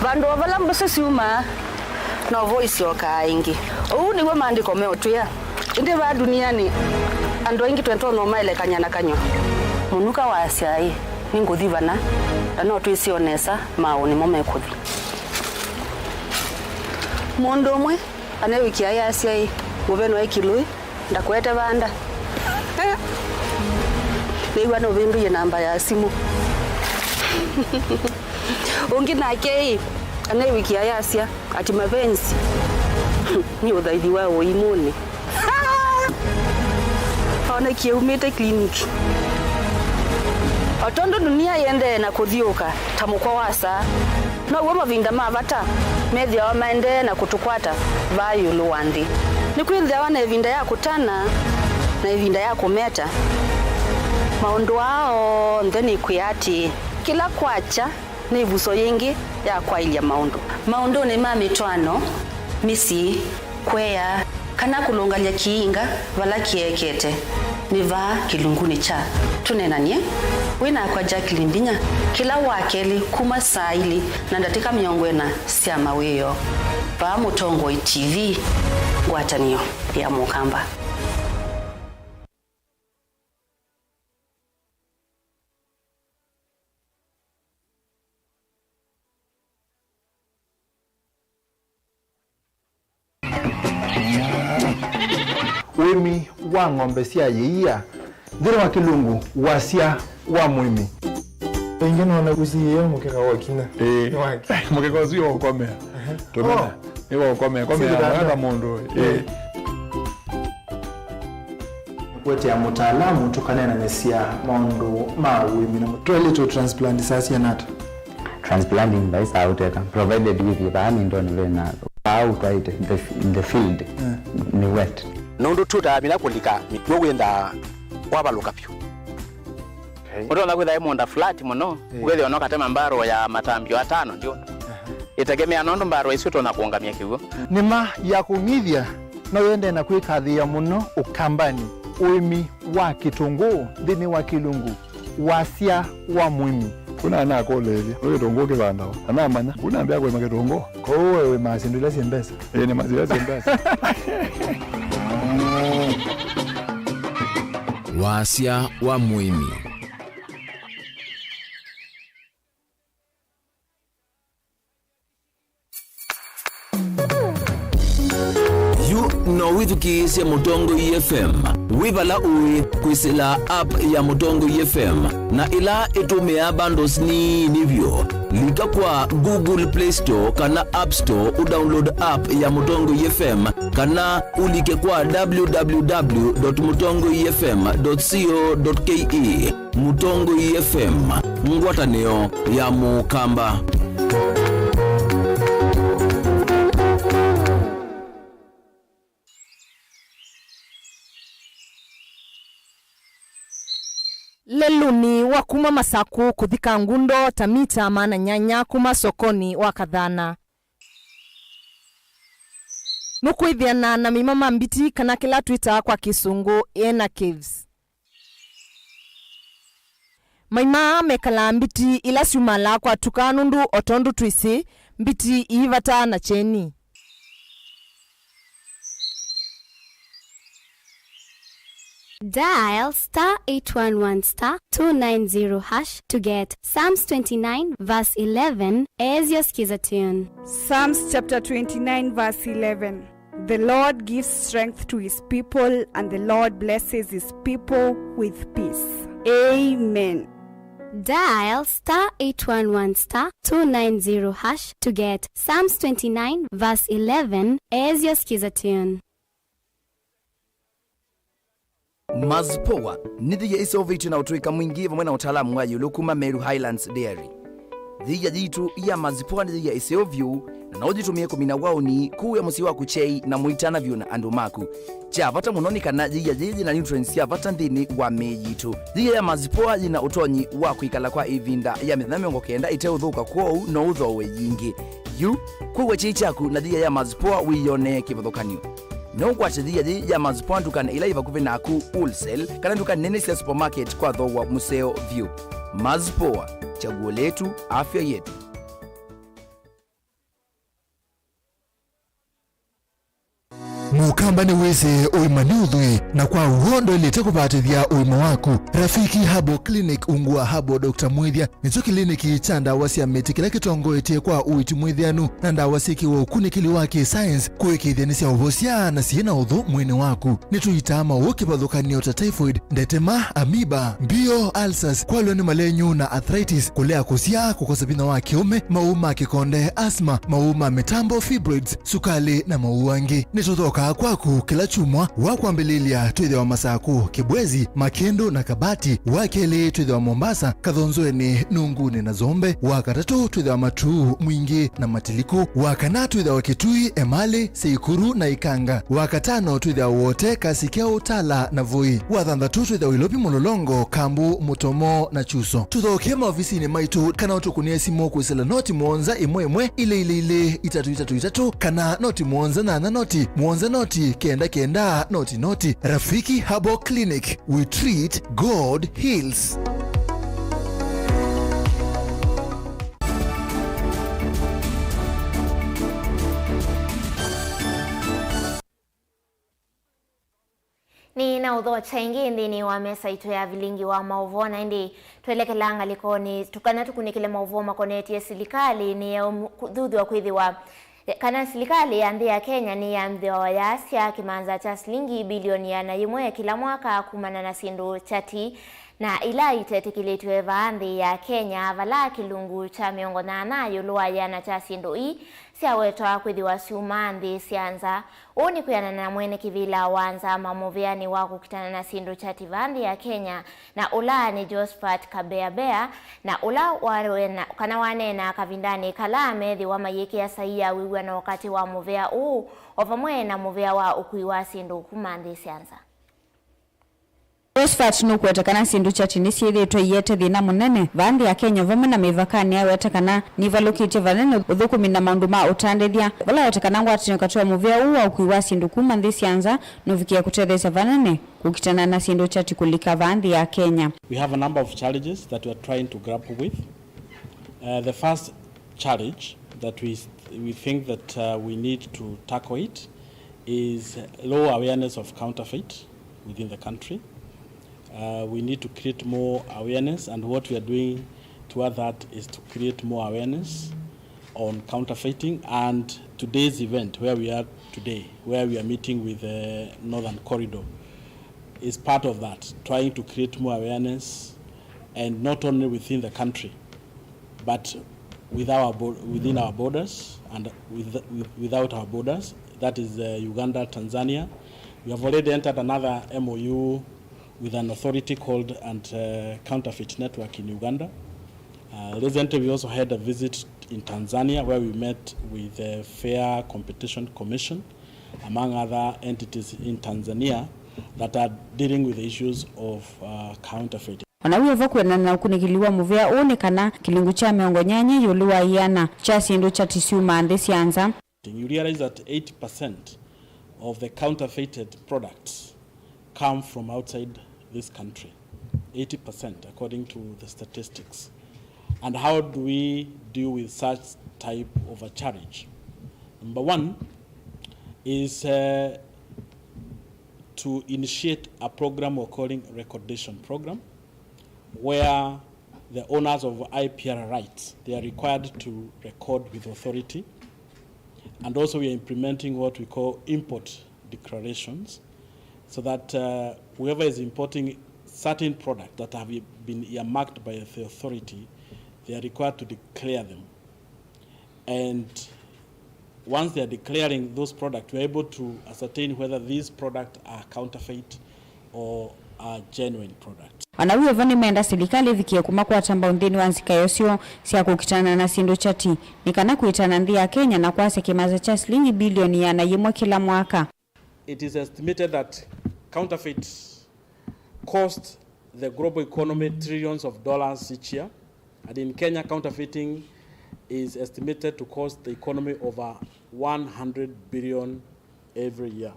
Vandũ o vala mbũsĩ syumaa, novo isyokaa ĩngĩ. Ũu nĩw'o Maandĩko meũtwĩa. Ĩndĩ vaa ndunianĩ, andũ aingĩ twĩtonya ũmaelekany'a na kanyw'a. Mũnuka waasya-ĩ, nĩngũthi vana, na no twĩsĩ o nesa maaũ nĩmo mekũthi. Mũndũ ũmwe aneewĩkĩa ayasya-ĩ, mũveno e kĩlũĩ, Ndakwete vanda. Nĩw'a nũvĩndũie namba ya simũ. Ũngĩ nake ĩ, anaiwĩkĩa yasya ati mapenzi nĩ ũthaithi wa ũimũnĩ. Onekie umĩte clinic. O tondũ dunia yĩendee na kũthiũũka ta mũkwa wa saa, now'o mavinda ma vata methĩawa maendee na kũtũkwata vaa ĩũlũ wa nthĩ. Nĩkwĩthĩawa na ĩvinda ya kũtana na ĩvinda ya kũmeta. Maũndũ aa onthe nĩkwĩa atĩĩ, kĩla kwakya nĩ ĩvuso yĩngĩ ya kwaĩlya maũndũ. Maũndũnĩ ma mĩtwaano, mĩsyĩ, kũea, kana kũlũngalya kĩinga vala kĩekete, nĩ vaa kĩlungunĩ kya Tũneenany'e. Wĩ nakwa Jacqueline Ndinya, kĩla Wakelĩ kuma saa ilĩ na ndatĩka mĩongo ĩna sya mawĩoo, vaa Mũtongoi T V, ngwatanĩo ya Mũkamba. Ũĩmi wa ng'ombe sya yĩia nthĩnĩ wa kĩlungu, wasya wa mũĩmi. Ĩngĩ nona kũsiĩĩa mũkeka wa kina. Ĩĩ. Nĩ wake. Mũkeka ũsu nĩ wa ũkomea. Tũmena. Oh. Nĩ wa ũkomea. Komea. Sĩkĩtanda. Wenda mũndũ. Ĩĩ. Ĩĩ. Kũetea mũtaalamu tũkaneenanĩsya maũndũ ma ũĩmi na mũtwaĩlĩtwe transplant saa siana ata? Transplanting vai saa ũteka, provided wĩthĩe vaa mĩndonĩ vena vaa ũtwaĩte, the, the field, yeah, nĩ wet. Nũndũ tũtamina kũlika mĩtwe wĩthaa wavalũka vyũ. Okay. Ũtonya kwĩtha ĩ mũũnda flat mũno, eh, ũkethĩa no katema mbarũ ya matambio atano ndio. Aha. Ĩtegemea nũndũ mbarũ isu ũtonya kũũngamya kĩw'ũ. Nĩma ya kũng'ithya no yende na kwĩkathĩĩa mũno Ũkambanĩ, ũĩmi wa kĩtũngũũ nthĩnĩ wa kĩlungu, wasya wa mũĩmi. Kuna anakũlĩĩlya, nĩ kĩtũngũũ kĩvandawa? Anamanya, kuna ambĩa kũĩma kĩtũngũũ. Kwoou we wĩmaa syĩndũ ila syĩ mbesa? Ĩĩ, nĩmaa syĩndũ ila syĩ mbesa. Wasya wa mũĩmi. Yu no wĩthukĩĩsye Mũtongoi F M wĩ vala ũĩ kwĩsĩla app ya Mũtongoi F M, na ĩla ĩtũmĩaa bundles nini vyũ. Lika kwa Google Play Store kana App Store ũdownload app ya Mũtongoi F M, kana ũlike kwa w w w dot mũtongoi f m dot co dot k e. Mũtongoi F M, ngwatanĩo ya Mũkamba. Lelũnĩ wa kuma Masakũ kũthi Kangundo ta mita maana nyanya kuma sokonĩ wa Kathana. Nũkwĩthĩana na maima ma mbiti kana kĩla twĩtaa kwa Kĩsũngũ hyena caves. Maima aa mekalaa mbiti ila syumalaa kwatuka nũndũ o tondũ twĩsĩ, mbiti iivataa na kyeni. Dial star eight one one star two nine zero hash to get Psalms twenty-nine verse eleven as your skiza tune. Psalms chapter twenty-nine verse eleven. The Lord gives strength to his people, and the Lord blesses his people with peace. Amen. Dial star eight one one star two nine zero hash to get Psalms twenty-nine verse eleven as your skiza tune. Mazipoa nĩ thia ĩseũvĩtw'e na ũtũĩka mwingĩ vamwe na ũtaalamu wa ĩũlũ kuma Meru Highlands Dairy. Thia yitũ ya Mazipoa nĩ thia ĩseũ vyũ, na no ũyĩtũmĩe kũmina waũni, kũĩa mũsyĩ waku kyei, na mũitana vyũ na andũ maku. Kya vata mũno nĩ kana thia yĩĩ yĩ na nutrients sya vata nthĩnĩ wa mĩĩ yitũ. Thia ya Mazipoa yĩ na ũtonyi wa kwĩkala kwa ĩvinda ya mĩthenya mĩongo kenda ĩteũthũka, kwoou no ũthooe yingĩ. Yu, kũĩa kyei kyaku na thia ya Mazipoa wĩyonee kĩvathũkany'o. No ũkwate thia yĩĩ ya Mazipoa ndukanĩ ila yĩ vakuvĩ naku, wholesale, kana nduka nene sya supermarket kwa thooa mũseo vyũ. Mazipoa, chaguo letu, afya yetu. Mũkamba nĩwĩsĩ ũima nĩ ũthwii, na kwa w'o ndwaĩlĩte kũvatĩthya ũima waku. Rafiki Herbal Clinic ungu wa Herbal Doctor Mwĩthya nĩkyo kĩliniki kya ndawa sya mĩtĩ kĩla kĩtongoetye kwa ũiiti mwĩthĩanu na ndawa syĩkĩwe ũkunĩkĩli wa kĩ-science kũĩkĩĩthya nĩ sya ũvosya na syĩ na ũthũ mwĩĩnĩ waku. Nĩtũitaa maũũ kĩvathũkany'o ta typhoid, ndetema, amoeba, mbio, ulcers, kwalwa nĩ malenyu na arthritis, kũlea kũsyaa, kũkosa vinya wa kĩũme, maũũ ma kĩkonde, asthma, maũũ ma mĩtambo, fibroids, sukalĩ, na maũũ angĩ. Nĩtũthokaa kwaku kĩla kyumwa. Wa kwambĩlĩlya twĩthĩwa Masakũ, Kĩbwezi, Makĩndũ, na Kabati. Wa kelĩ twĩthĩwa Mombasa, Kathonzweni, Nungunĩ, na Zombe. Wa katatũ twĩthĩwa Matuu, Mwingĩ, na Matiliku. Wa kana twĩthĩwa Kitui, Emali, Seikuru, na Ikanga. Wa katano twĩthĩwa Wote, Kasikeo, Tala, na Voi. Wa thanthatũ twĩthĩwa Ilovi, Mũlolongo, Kambu, Mũtomo, na Chuso. Tũthokee maovisinĩ maitũ kana ũtũkũnĩe simũ kwĩsĩla noti mũonza ĩmwe ĩmwe ilĩ ilĩ ilĩ itatũ itatũ itatũ kana noti mũonza nyanya noti mũonza noti kenda kenda noti noti. Rafiki Herbal Clinic, we treat, God heals. Nĩ na ũthokya ĩngĩ nthĩnĩ wa mesa itũ ya vilingi wa maũvoo, na ĩndĩ twelekela ngalĩkonĩ tũkana tũkunĩkĩle maũvoo makonetye silikalĩ nĩ yeũ kũthuthw'a kwĩthĩwa kana silikalĩ ya nthĩ ya Kenya nĩ yamthĩwa yaasya kĩmanza kya silingi bilioni ĩana yĩmwe kĩla mwaka kumana na syĩndũ kyati na ila itetĩkĩlĩtw'e vaa nthĩ ya Kenya, vala kĩlungu kya mĩongo nyanya ĩũlũ wa ĩana kya syĩndũ ii syawetwa kwĩthĩwa syuma nthĩ sya nza. Ũu nĩ kwĩanana na mwene kĩvĩla wa nzama mũvĩanĩ wa kũkitana na syĩndũ kyati vaa nthĩ ya Kenya, na ũla nĩ Josphat Kabeabea, na ũla wawena, kana waneena kavindanĩ kala meethĩwa mayĩkĩa saii ya wĩw'ano katĩ wa mũvĩa ũũ o vamwe na mũvĩa wa ũkui wa syĩndũ kuma nthĩ sya nza. Josphat nũkũweta kana syĩndũ kyati nĩsyĩthĩĩtwe iete thĩna mũnene vaa nthĩ ya Kenya vamwe na mĩvakanĩ. Aweta kana nĩvalũkĩtye vanene ũthũkũmi na maũndũ ma ũtandĩthya, vala aweta kana ngwatanĩo katĩ wa mũvĩa ũũ wa ũkui wa syĩndũ kuma nthĩ sya nza nũvikĩe kũtetheesya vanene kũkitana na syĩndũ kyati kũlika vaa nthĩ ya Kenya. We have a number of challenges that we are trying to grapple with. Uh, the first challenge that we, we think that, uh, we need to tackle it is low awareness of counterfeit within the country. Uh, we need to create more awareness, and what we are doing toward that is to create more awareness on counterfeiting, and today's event where we are today, where we are meeting with the Northern Corridor, is part of that, trying to create more awareness, and not only within the country, but with our bo-, within our borders and with, with, without our borders, that is, uh, Uganda, Tanzania. We have already entered another M O U with an authority called Anti-Counterfeit Network in Uganda. Uh, recently, we also had a visit in Tanzania where we met with the Fair Competition Commission, among other entities in Tanzania that are dealing with the issues of, uh, counterfeiting. Ona wĩ vo kwĩanana na ũkunĩkĩli wa mũvĩa ũũ nĩ kana kĩlungu kya mĩongo nyanya ĩũlũ wa ĩana kya syĩndũ kyati syumaa nthĩ sya nza. You realize that eighty percent of the counterfeited products come from outside this country. Eighty percent, according to the statistics. And how do we deal with such type of a challenge? Number one is, uh, to initiate a program we're calling recordation program, where the owners of I P R rights, they are required to record with authority. And also we are implementing what we call import declarations, so that, uh, whoever is importing certain products that have been earmarked by the authority, they are required to declare them. And once they are declaring those products, we are able to ascertain whether these products are counterfeit or are genuine products. Ona wĩ vo nĩmenda silikalĩ ĩvikĩe kũmakwata mbau nthĩnĩ wa nzikaĩo syoo sya kũkitana na syĩndũ kyati, nĩ kana kwĩtana nthĩ ya Kenya na kwasya kĩmanza kya silingi bilioni ĩana yĩmwe kĩla mwaka. It is estimated that counterfeit cost the global economy trillions of dollars each year, and in Kenya, counterfeiting is estimated to cost the economy over one hundred billion every year.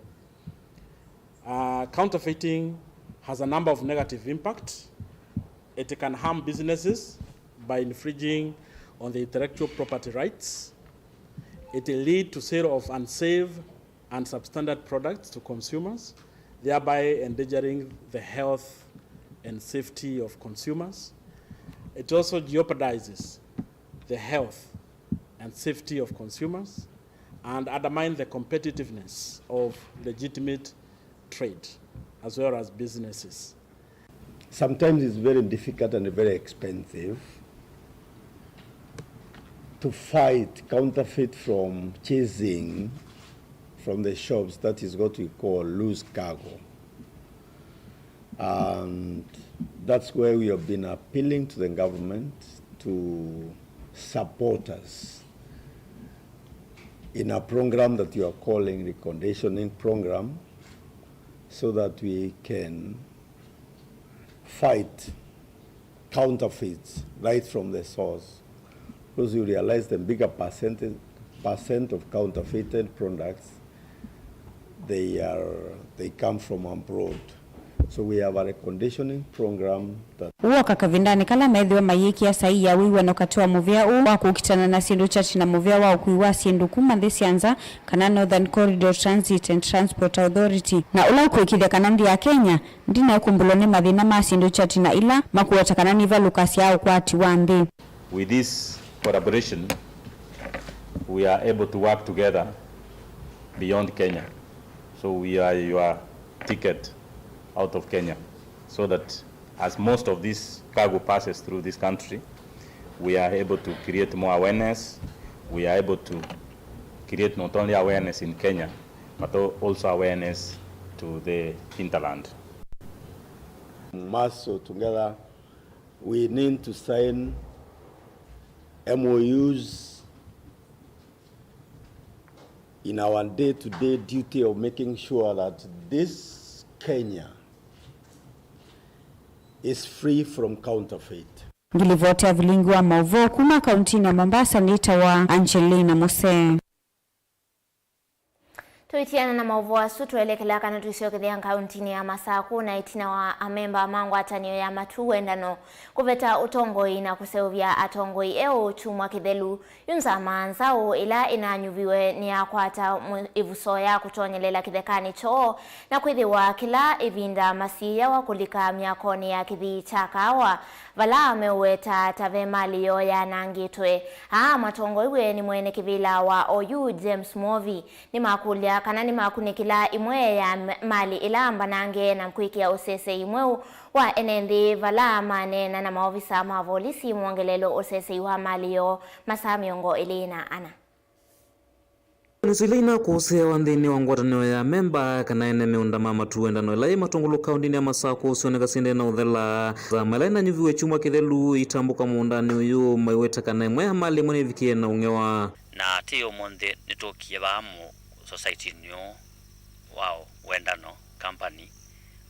Uh, counterfeiting has a number of negative impacts. It can harm businesses by infringing on the intellectual property rights. It lead to sale of unsafe and substandard products to consumers, thereby endangering the health and safety of consumers. It also jeopardizes the health and safety of consumers and undermine the competitiveness of legitimate trade as well as businesses. Sometimes it's very difficult and very expensive to fight counterfeit from chasing from the shops. That is what we call loose cargo. And that's where we have been appealing to the government to support us in a program that you are calling reconditioning program, so that we can fight counterfeits right from the source, because you realize the bigger percentage, percent of counterfeited products, they are, they come from abroad. So we have a reconditioning program that Ũu woka kavindanĩ kala meethĩwa mayĩkĩa saii ya wĩw'ano katĩ wa mũvĩa ũũ wa kũkitana na syĩndũ kyati na mũvĩa wa ũkui wa syĩndũ kuma nthĩ sya nza, kana Northern Corridor Transit and Transport Authority, na ũla ũkwĩkĩthya kana nthĩ ya Kenya ndinakumbũlwa nĩ mathĩna ma syĩndũ kyati na ila makuota kana nĩvalũkasya ũkwati wa nthĩ. With this collaboration, we are able to work together beyond Kenya. So we are your ticket out of Kenya, so that as most of this cargo passes through this country, we are able to create more awareness. We are able to create not only awareness in Kenya, but al-, also awareness to the hinterland. Muscle together, we need to sign M O Us in our day-to-day duty of making sure that this Kenya is free from counterfeit. Ngilivoti ya vilingi wa maũvoo kuma kauntinĩ ya Mombasa nĩtawa Angelina Musee. Tũitiana na maũvoo asu, tweelekela kana tũisyokethya kauntinĩ ya Masakũ na ĩtina wa amemba ma ngwatanĩo ya Matu Wendano kũveta ũtongoi na kũseũvya atongoi eũ kyumwa kĩthelu. Yu nzama nzaũ ĩla ĩnanyuviwe nĩyakwata mũ-, ĩvuso ya kũtonyelela kĩthekanĩ kyoo, na kwĩthĩwa kĩla ĩvinda masiĩĩawa kũlika myakonĩ ya kĩthii kya kaawa, vala meũweta ta ve malĩ yoo yanangĩtwe. Aa matongoew'e nĩ mwene kĩvĩla wa oyu, James Mwovi, nĩmakũlya kana nĩmakunĩkĩla ĩmwe ya m-, malĩ ĩla mbanange na kwĩkĩa ũsesei mweũ wa ene nthĩ, vala maneena na maovisa ma volisi mwongelelo ũsesei wa malĩ yoo masaa mĩongo ĩlĩ na ana. Ndeto ila inakũsĩawa nthĩnĩ wa ngwatanĩo ya amemba kana ene mĩũnda ma Matu Wendano ĩla yĩ Matũngũlũ kaũndĩnĩ ya Masakũ syoneka syendee na ũthela. Nzama ĩla ĩnanyuviwe kyumwa kĩthelu itambũka mũũndanĩ ũyũ, maiweta kana ĩmwe ya malĩ ĩmwe nĩvikie na ũng'ewa. Na ti ũmũnthĩ nĩtũkie vaa mũ-, society-inĩ ũũ wa Wendano Company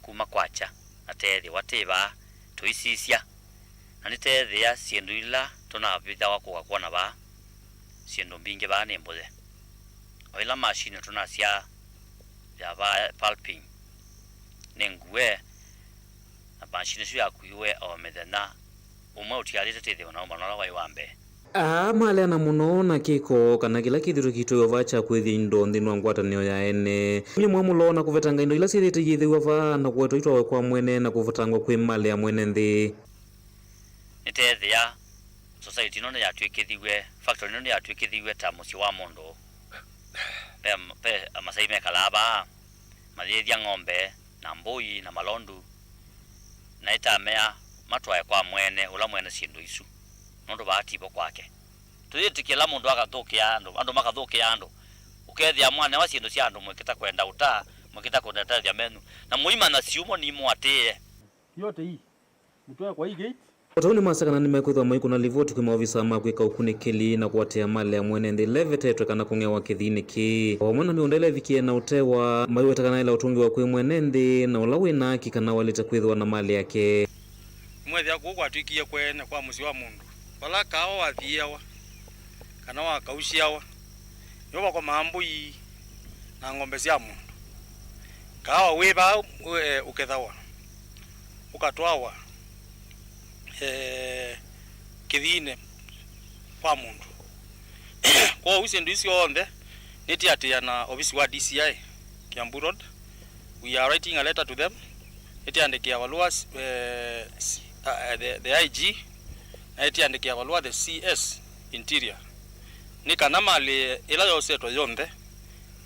kuma kwakya, na teethĩwa tĩ vaa tũisisya, na nĩteethĩa syĩndũ ila tũnavithawa kũka kwona vaa, syĩndũ mbingĩ vaa nĩ mbũthe. O ila mashini tũnasya ya vaa pulping nĩ ngue, na mashini ĩsu yakuiwe o mĩthenya ũmwe ũtialĩte twĩthĩwe na ũmbano ũla waĩ wa mbee. Aa maleana mũno na kĩko kana kĩla kĩthĩtwe kĩitwĩwa vaa kya kwĩthya indo nthĩnĩ wa ngwatanĩo ya ene. Nĩ mwamũlo na kũvetanga indo ila syĩthĩĩte iyĩthĩw'a vaa na kũetwa itwawe kwa mwene na kũvetangwa kwĩ malĩ ya mwene nthĩ. Nĩteethĩa society ĩno nĩyatw'ĩkĩthiw'e, factory ĩno nĩyatw'ĩkĩthiw'e ta mũsyĩ wa mũndũ. Ve, ve Amasai mekalaa vaa, mayĩĩthya ng'ombe na mbũi na malondu, na ĩtamea matwae kwa mwene ũla mwene syĩndũ isu, nũndũ vaa tivo kwake. Tũyĩtĩkĩla mũndũ akathũkĩa andũ, andũ makathũkĩa andũ. Ũkethĩa mwanewa syĩndũ sya andũ mwĩkĩta kwenda ũta, mwĩkĩta kũnetethya menyu, na mũimanya syumo nimũatĩĩe. Yote hii. Mtoe kwa hii gate. O ta ũu nĩmasya kana nĩmekwĩthĩwa maikũna livoti kwĩ maovisa ma kwĩka ũkunĩkĩli na kũatĩĩa malĩ ya mwene nthĩ ĩla ĩvetetwe kana kũng'ewa kĩthiinĩ kĩĩ, o vamwe na mĩũnda ĩla ĩvikie na ũtewa, maiweta kana ĩla ũtũngĩwa kwĩ mwene nthĩ na ũla wĩ na haki kana waĩlĩte kwĩthĩwa na malĩ yake. Mwethĩa kũu kwatw'ĩkie kweene kwa mũsyĩ wa mũndũ, vala kaawa wathiĩawa kana wakausyawa, nĩvo vakomaa mbũi na ng'ombe sya mũndũ. Kaawa wĩ vaa, eh, ũkethawa, ũkatwawa, eh, kĩthiinĩ kwa mũndũ. Kwoou syĩndũ isu syonthe Nĩtĩatĩĩa na ovisi wa D C I Kiambu Road. We are writing a letter to them. Nĩtĩandĩkĩa valũa, eh, s-, uh, the, the I G, na nĩtĩandĩkĩa valũa the C S Interior, nĩ kana malĩ ĩla yosetwe yonthe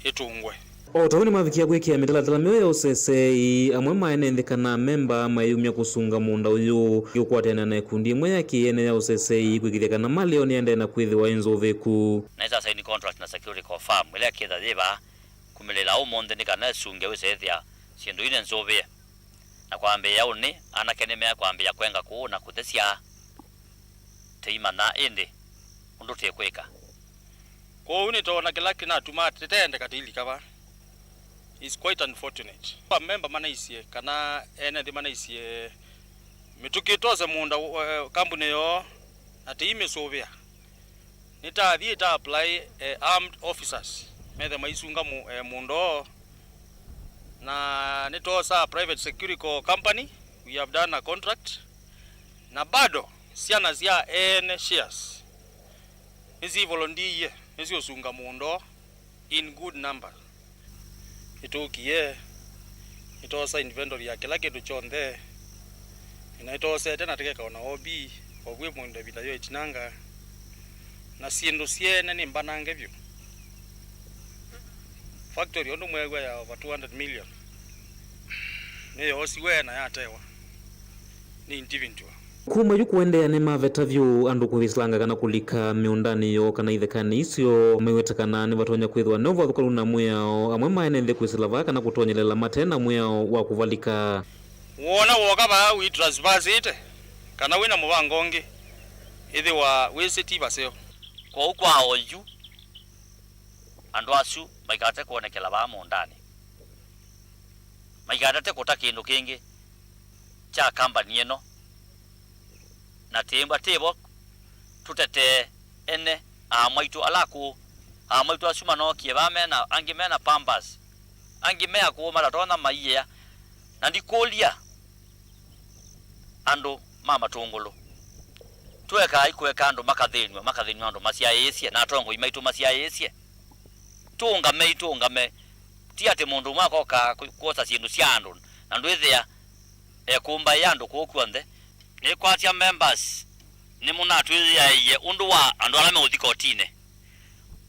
ĩtũngwe. O ta ũu nĩmavikie kwĩkĩa mĩtalatala myeũ ya ũsesei amwe ma ene nthĩ kana amemba mayumya kũsunga mũũnda ũyũ, ũkũatĩanĩa na ĩkundi ĩmwe ya kĩ-ene ya ũsesei kwĩkĩthya kana malĩ yoo nĩyaendeea na kwĩthĩwa ĩ nzũvĩku. Na nĩtwasaini contract na security firm ĩla ĩkĩtha yĩ vaa kumĩlĩla ũmũnthĩ nĩ kana ĩsunge wĩsethĩa syĩndũ ii nĩ nzũvĩe. Na kwambĩĩa ũnĩ, anake nĩmekwambĩĩa kwenga kũũ na kũthesya tĩimanya ĩndĩ ũndũ tĩkwĩka. Kwoou nĩtoona kĩla kĩnatuma tĩteendeka tĩilika vaa. It's quite unfortunate. Amemba manaisye kana ene nthĩ manaisye mĩtũkĩ tose mũũnda, eh, kambunĩ yoo na tĩimĩsũvĩa. Nĩtathi ĩta apply, eh, armed officers methe maisunga mu-, eh, mũũnda oo, na nĩtoosa private security company, we have done a contract, na bado syana sya ene shares nĩsivolondiie nĩsiũsunga mũũnda oo in good number. Nĩtũkie, nĩtoosa inventory ya kĩla kĩndũ kyonthe, na nĩtoosete na tũkeka ona O B, o vwĩ mũndũ ĩvinda yo ĩtinanga, na syĩndũ syene nĩ mbanange vyũ. Factory ũndũ mweew'a ya over two hundred million nĩyoosiwe na yatewa nĩ individual. Kuma yu kũendeea nĩmaveta vyũ andũ kũyĩsilanga kana kũlika mĩũndanĩ yoo kana ithekanĩ isyo, maiweta kana nĩvatonya kwĩthĩwa ne ũvathũkanu na mwĩao, amwe ma ene nthĩ kwĩsĩla vaa kana kũtonyelela mate na mwĩao wa kũvalika. Woona wooka vaa wĩtransversite kana wĩ na mũvango ũngĩ, ĩthĩwa wĩsĩ ti vaseo. Kwoou kwa oyu, andũ asu maikatate kwonekela vaa mũũndanĩ, maikatate kũta kĩndũ kĩngĩ kya kambani ĩno, na tĩĩmbwa tĩvo tũtetee ene aa maitũ ala akũũ. Aa maitũ asu manookie vaa mena, angĩ mena pampers, angĩ me akũũ matatonya maiea, na ndikũlya andũ ma matũngũlũ. Tũekaai kũeka andũ makathĩnw'a, makathĩnw'a andũ masyaĩĩsye, na atongoi maitũ masyaĩĩsye. Tũũngamei, tũũngame. Ti atĩ mũndũ ũmwe akoka kũ-, kwosa syĩndũ sya andũ, na ndwĩthĩa ekũmbaĩa andũ kũũ kw'onthe. Nĩkwasya members, nĩmũnatwĩyĩaĩie ũndũ wa andũ ala meũthi kotinĩ.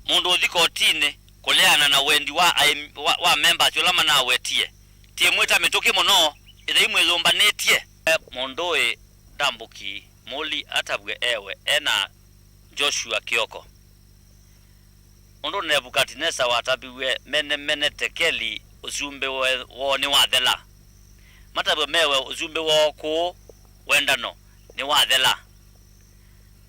Mũndũ ũthi kotinĩ kũleana na wendi wa aĩm-, wa, wa members ũla manawetie. Tĩmwĩta mĩtũkĩ mũno, ĩthei mwĩyũmbanĩtye. Mũndũĩ ndambũki mũli atavw'e ewe e na Joshua Kioko. Ũndũ Nevukatinesa wataviw'e mene mene Tekeli, ũsumbĩ we-, woo nĩwathela. Matavw'e mewe ũsumbĩ woo kũũ Wendano nĩwathela.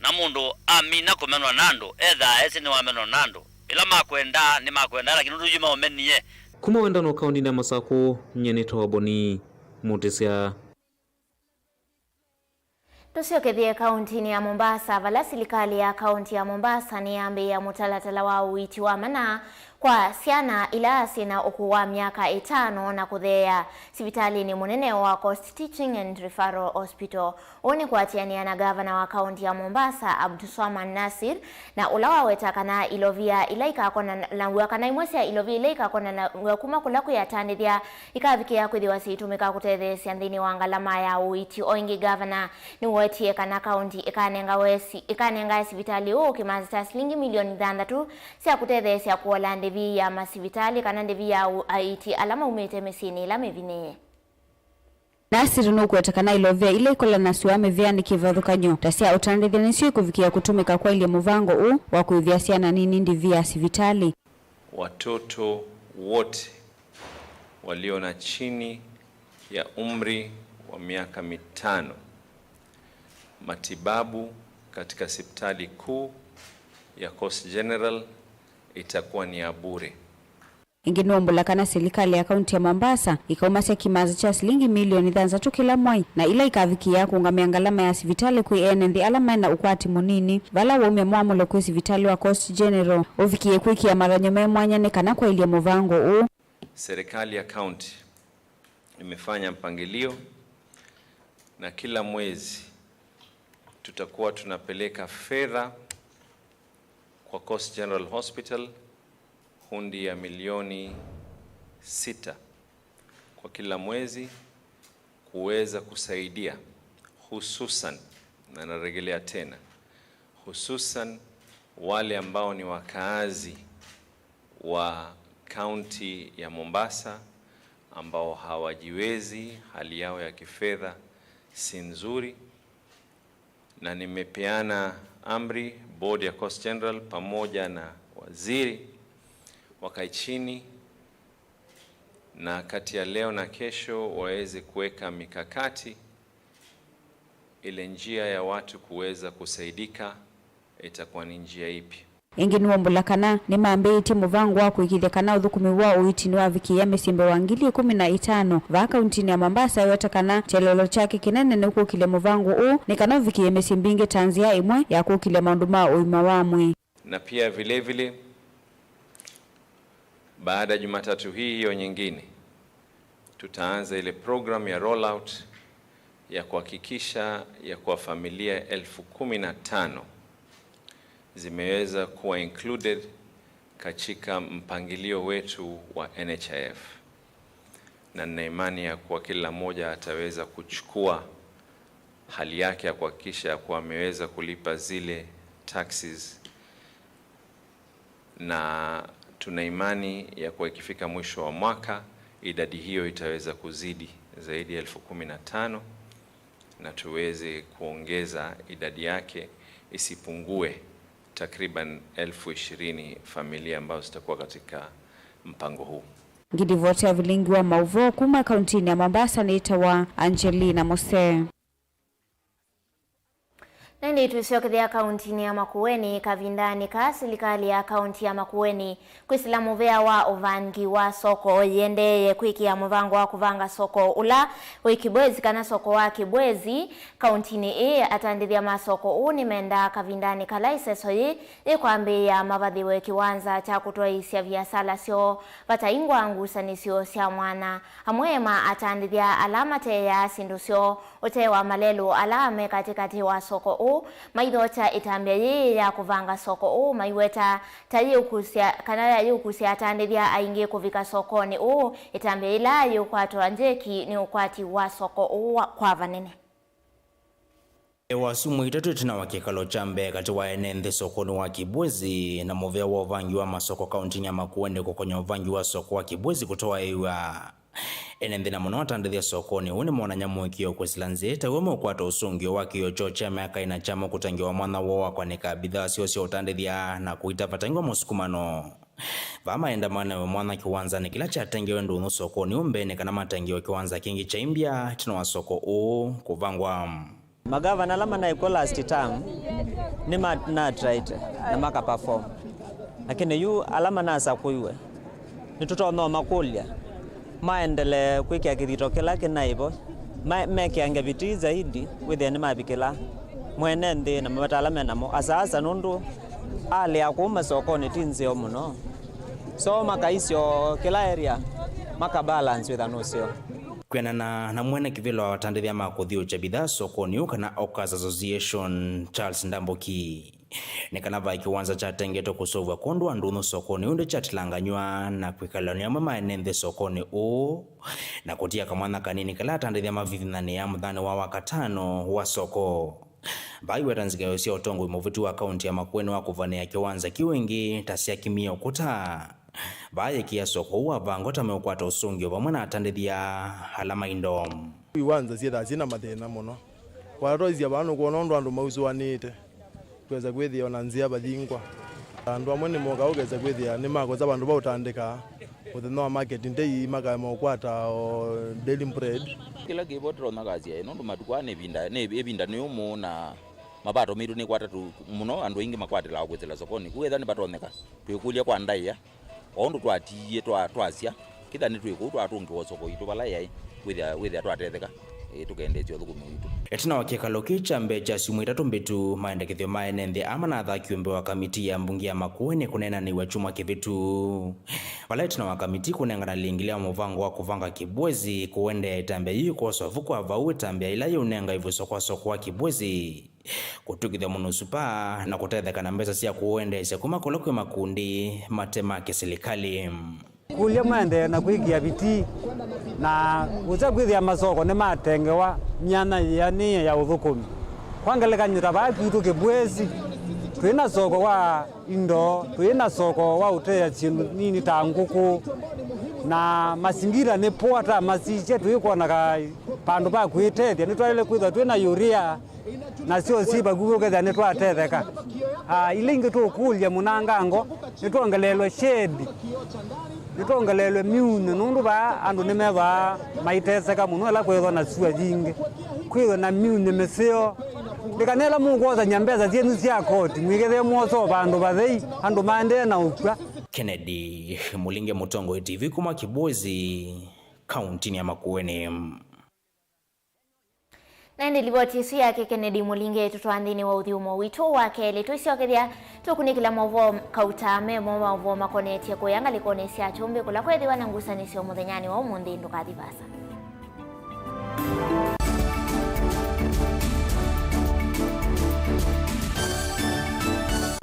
Na mũndũ amina kũmenwa na andũ, ethaa esĩ nĩwamenwa na andũ. Ĩla makwendaa, nĩmakwendaa, lakini ũndũ yu maũmenie. Kuma Wendano kaũndĩnĩ ya Masakũ, nyie nĩ Toboni Mũtĩsya. Tũsyokethye kaũntĩnĩ ya Mombasa, vala silikalĩ ya kaũntĩ ya Mombasa nĩyambĩĩa mũtalatala wa ũiiti wa mana kwa syana ila syĩna ũkũũ wa myaka ĩtano na kũtheea sivitalĩnĩ mũnene wa Coast Teaching and Referral Hospital. Ũũ nĩ kũatĩanĩa na ngavana wa kaũntĩ ya Mombasa, Abdulswamad Nasir, na ũla waweta kana ilovia ila ikakonanaw'a, kana imwe sya ilovia ila ikakonanaw'a kuma kũla kwĩ atandĩthya, ikavikĩa kwĩthĩwa syĩitũmĩka kũtetheesya nthĩnĩ wa ngalama ya ũiiti. O ĩngĩ, ngavana nĩwetie kana kaũntĩ ĩkanengawe si-, ĩkanengae sivitalĩ ũũ kĩmanza kya silingi milioni thanthatũ sya kũtetheesya kũola ndĩvi ya masivitalĩ kana ndĩvi ya ũ-, aiiti ala maumĩte mĩsyĩnĩ ĩla mĩvinĩĩe. Nasir nũkwete kana ilovia ila ikolanasw'a mĩvĩanĩ kĩvathũkany'o ta sya ũtandĩthya nĩsyo ikũvikĩa kũtũmĩka kwaĩlya mũvango ũũ wa kũĩvĩa syana nini ndĩvi ya sivitalĩ. Watoto wote walio na chini ya umri wa miaka mitano, matibabu katika sipitali kuu ya Coast General itakuwa ni ya bure. Ĩngĩ nĩwaumbũla kana silikalĩ ya kaunti ya Mombasa ĩkaumasya kĩmanza kya silingi milioni thanthatũ kĩla mwai, na ila ikavikĩĩa kũũngamĩa ngalama ya sivitalĩ kwĩ ene nthĩ ala mena ũkwati mũnini, vala waumya mwamũlo kwĩ sivitalĩ wa Coast General ũvikĩĩe kwĩkĩa mathany'o me mwanya nĩ kana kwaĩlya mũvango ũũ. Serikali ya kaunti imefanya mpangilio, na kila mwezi tutakuwa tunapeleka fedha kwa Coast General Hospital hundi ya milioni sita kwa kila mwezi kuweza kusaidia hususan, na narejelea tena, hususan wale ambao ni wakaazi wa kaunti ya Mombasa ambao hawajiwezi, hali yao ya kifedha si nzuri, na nimepeana amri, board ya Coast General pamoja na waziri wakae chini, na kati ya leo na kesho waweze kuweka mikakati ile njia ya watu kuweza kusaidika itakuwa ni njia ipi. Ĩngĩ nĩwaumbũla kana nĩmambĩĩtye mũvango wa kũĩkĩĩthya kana ũthũkũmi wa ũiiti nĩwavikĩĩa mĩsyĩ mbee wa ngili ĩkũmi na itano vaa kauntinĩ ya Mombasa, eweta kana kyelelo kyake kĩnene nĩ kũkĩlya mũvango ũũ nĩ kana ũvikĩĩe mĩsyĩ mbingĩ ta nzĩa ĩmwe ya kũkĩlya maũndũ ma ũima wa mwĩĩ. Na pia vile vile, baada ya Jumatatu hii hiyo nyingine, tutaanza ile program ya rollout ya kuhakikisha ya kuwa familia elfu kumi na tano zimeweza kuwa included katika mpangilio wetu wa N H I F, na nina imani ya kuwa kila mmoja ataweza kuchukua hali yake ya kuhakikisha ya kuwa ameweza kulipa zile taxes, na tuna imani ya kuwa ikifika mwisho wa mwaka, idadi hiyo itaweza kuzidi zaidi ya elfu kumi na tano, na tuweze kuongeza idadi yake isipungue takriban elfu ishirini familia ambazo zitakuwa katika mpango huu. Ngilivoti ya vilingi wa mauvoo kuma kauntinĩ ya Mombasa nĩtawa Angelina Mose. Na ĩndĩ twĩsyokethya kauntinĩ ya Makueni, kavindanĩ kaa silikalĩ ya kaunti ya Makueni kwĩsĩla mũvea wa ũvangi wa soko yĩendeeye kwĩkĩa mũvango wa kũvanga soko ũla wĩ Kibwezi kana soko wa Kibwezi kauntinĩ ĩĩ. Atandĩthya ma soko ũũ nĩmendaa kavindanĩ kala ĩseso yĩĩ yĩkwambĩĩa mavathĩwe kĩwanza kya kũtwaĩĩsya viasala syoo vataingwa ngusanĩsyo sya mwanya. Amwe ma atandĩthya ala mateeaa syĩndũ syoo ũtee wa malelũ ala me katĩkatĩ wa soko ũũ maithokya ĩtambya yĩĩ ya kũvanga soko ũũ maiweta ta yĩũkusya, kana ya yĩũkusya atandĩthya aingĩ kũvika sokonĩ ũũ, ĩtambya yĩla yĩũkwatwa njeki nĩ ũkwati wa soko ũũ wa, kwa vanene. Ĩĩ wa syumwa itatũ ĩtina wa kĩkalo kya mbee katĩ wa ene nthĩ sokonĩ wa Kibwezi na mũvea wa ũvangi wa masoko kauntinĩ ya Makueni kũkonya ũvangi wa soko wa Kibwezi kũtwaĩĩw'a. Ene nthĩ na mũno atandĩthya sokonĩ ũũ nĩmonany'a mũĩkĩĩo kwĩsĩla nzĩa ĩtawa meũkwata ũsũngĩo wa kĩĩo kyoo kya myaka ĩna kyamo kũtangĩĩwa mwanya woo wa kwanĩka mbithaa syoo sya ũtandĩthya na kũita vataingwa mũsukumano. Vaa maendamanawe mwanya kĩwanzanĩ kĩla kyatengewe ndũnyũ sokonĩ ũũ mbeenĩ kana matengĩwe kĩwanza kĩngĩ kyaimbya ĩtina wa soko ũũ kũvangwa. Magavana ala manaĩ kw'o last term nĩmanatraĩte na makaperform, lakini yu ala manasakũiwe nĩtũtonya ũmakũlya maendelee kwĩkĩa kĩthito kĩla kĩnaĩ vo, ma-, mekĩange vitii zaidi wĩthĩe nĩmavikĩla mwene nthĩ na mavata ala me namo, asaasa nũndũ alĩa kũu masokonĩ ti nzeo mũno, so makaisyo kĩla area makabalance wĩtha nũseo. Kwĩanana na mwene kĩvĩla wa atandĩthya ma kũthiũũkya mbithaa sokonĩ ũũ kana Hawkers Association, Charles Ndambuki, nĩ kana vaĩ kĩwanza kyatengetwe kũseũvw'a kwondũ wa ndũnyũ sokonĩ ũũ ĩndĩ kyatilanganywa na kwĩkalany'a amwe ma ene nthĩ sokonĩ ũũ na kũtia kamwanya kanini kala atandĩthya mavithũkany'anĩaa mũthenyanĩ wa Wakatano wa soko. Vaiweta nzikaĩo sya ũtongoi mũvĩtu wa kaunti ya Makueni wa kũvanĩa kĩwanza kĩu ĩngĩ ta syakimie ũkũta. Vaa yĩkĩa soko ũũ wavangwa ta meũkwata ũsũngĩo vamwe na atandĩthya ala ma indo. Iwanza syĩthaa syĩ na mathĩna mũno. Watwaisya vaa nũkwona ũndũ andũ mausũanĩĩte, twesa kwĩthĩa ona nzĩa vathingwa. Andũ amwe nĩmoka ũkesa kwĩthĩa nĩmakosa vandũ va ũtandĩka mũthenya wa marketing day, makaema ũkwata o daily bread. Kĩla kĩvo tũtonya kasya ĩ, nũndũ matukũ aa nĩ ĩvinda, nĩ ĩvinda nĩ ũmũ na mapato maitũ nĩkwata tu mũno, andũ aingĩ makwatĩlawa kwĩsĩla sokonĩ. Kwoou ethĩwa nĩvatonyeka, twĩkũlya kwa ndaĩa, o ũndũ twatiie twa-, twasya, kĩtha nĩtwĩ kũu twatũngĩwa soko itũ vala yaĩ, wĩthĩa, wĩthĩa twatetheka. Ĩĩ, tũkendeesya ũthũkũmi witũ. Ĩtina wa kĩkalo kĩu kya mbee kya syumwa itatũ mbĩtu, maendekethyo ma ene nthĩ aa manathakiwe mbee wa kamiti ya mbunge ya Makueni kũneenanĩw'a kyumwa kĩvĩtu, vala ĩtina wa kamiti kũnengana lingili ya mũvango wa kũvanga Kibwezi kũendeea ĩtambya yĩĩ kwoswa vu kwa vau ĩtambya ĩla yĩũnenga ĩvuso kwa soko wa Kibwezi, kũtw'ĩkĩthya mũno supa na kũtetheka na mbesa sya kũũendeesya kuma kũla kwĩ makundi mate ma kĩsilikalĩ. Kũlya maendee na kwĩkĩa vitii na kũsya kwĩthĩa masoko nĩmatengewa myanya yĩanĩe ya ũthũkũmi. Kwa ngelekany'o, ta vaa kwitũ Kĩbwezi, twĩ na soko wa indo, twĩ na soko wa ũtea syĩndũ nini ta ngũkũ, na masingira nĩ poa ta masisye, twĩkwonaga vandũ va kwĩtethya. Nĩtwaĩle kwĩthwa twĩ na urea, nasyo syĩ vakuvĩ ũkethĩa nĩtwatetheka. Ah, ila ingĩ tũkũlya mũnangango, nĩtwongeleelwe shade, nĩtwongeleelwe myunĩ, nũndũ vaa andũ nĩmethwaa maiteseka mũno ĩla kwĩthwa na sua yingĩ, kwĩthwa na myunĩ mĩseo. Ndĩkana ĩla mũkwosany'a mbesa syenyu sya koti, mwĩkethĩe mwosa o vandũ vathei, andũ maendee na ũkw'a. Kennedy Mũlinge, Mũtongoi T V, kuma Kĩbwezi, kauntinĩ ya Makueni. Na ĩndĩ livoti ĩsu yake Kennedy Mũlinge ĩtũtwaa nthĩnĩ wa ũthyũmũo witũ wa kelĩ. Twĩsyokethya, tũkunĩkĩla maũvoo kauta me mo maũvoo makonetye kũya ngalĩkonĩ sya kyũmbĩ kũla kwethĩwa na ngusanĩsyo mũthenyanĩ wa ũmũnthĩ. Ndũkathi vaasa.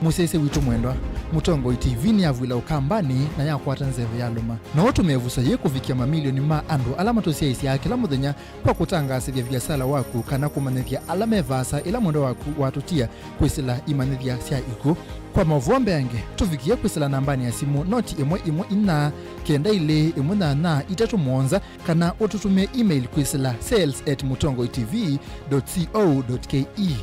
Mũsyaĩĩsya witũ mwendwa, Mũtongoi T V nĩyavw'ĩla Ũkambanĩ na yakwata nzeve ya lũma. No ũtũme ĩvuso yĩĩ kũvikĩa mamilioni ma andũ ala matũsyaĩĩsyaa kĩla mũthenya kwa kũtangaasĩthya viasala waku kana kũmanyĩthya ala me vaasa ĩla mwendwa waku watũtia kwĩsĩla imanyĩthya sya ikw'ũ. Kwa maũvoo mbeange, tũvikĩe kwĩsĩla nambanĩ ya simũ noti ĩmwe ĩmwe inya kenda ilĩ ĩmwe nyanya itatũ mũonza, kana ũtũtũmĩe email kwĩsĩla sales at mũtongoi T V dot co dot K E.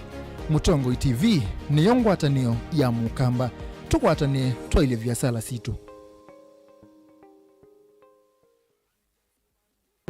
Mũtongoi T V nĩyo ngwatanĩo ya Mũkamba. Tũkwatanĩe twaĩlye viasala sitũ.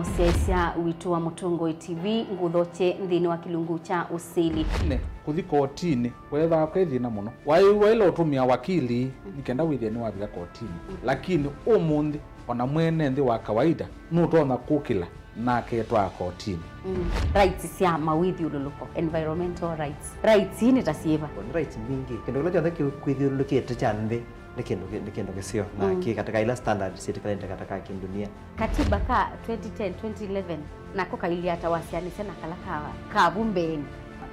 Mũsyaĩĩsya witũ wa Mũtongoi T V, ngũthokye nthĩnĩ wa kĩlungu kya ũsili. Nĩ kũthi kotinĩ weethĩawa kwĩ thĩna mũno. Waĩ waĩle ũtũmĩa wakili nĩ kenda wĩthĩe nĩwavika kotinĩ. Lakini ũmũnthĩ, ona mwene nthĩ wa kawaida nũtonya kũkĩla na aketwaa kotinĩ. Mm. Rights sya mawĩthyũlũlũko, environmental rights. Rights ii nĩ ta syĩva? Nĩ rights mbingĩ. Kĩndũ kĩla kyonthe kĩkwĩthyũlũlũkĩte kya nthĩ nĩ kĩndũ kĩ-, nĩ kĩndũ kĩseo, na mm, kĩ katika ila standard syĩtĩkĩlanĩte katika kĩndunia. Katiba ka twenty ten, twenty eleven, nako kailyĩ ata wasyaanĩsya na kala ka, ka vu mbeenĩ?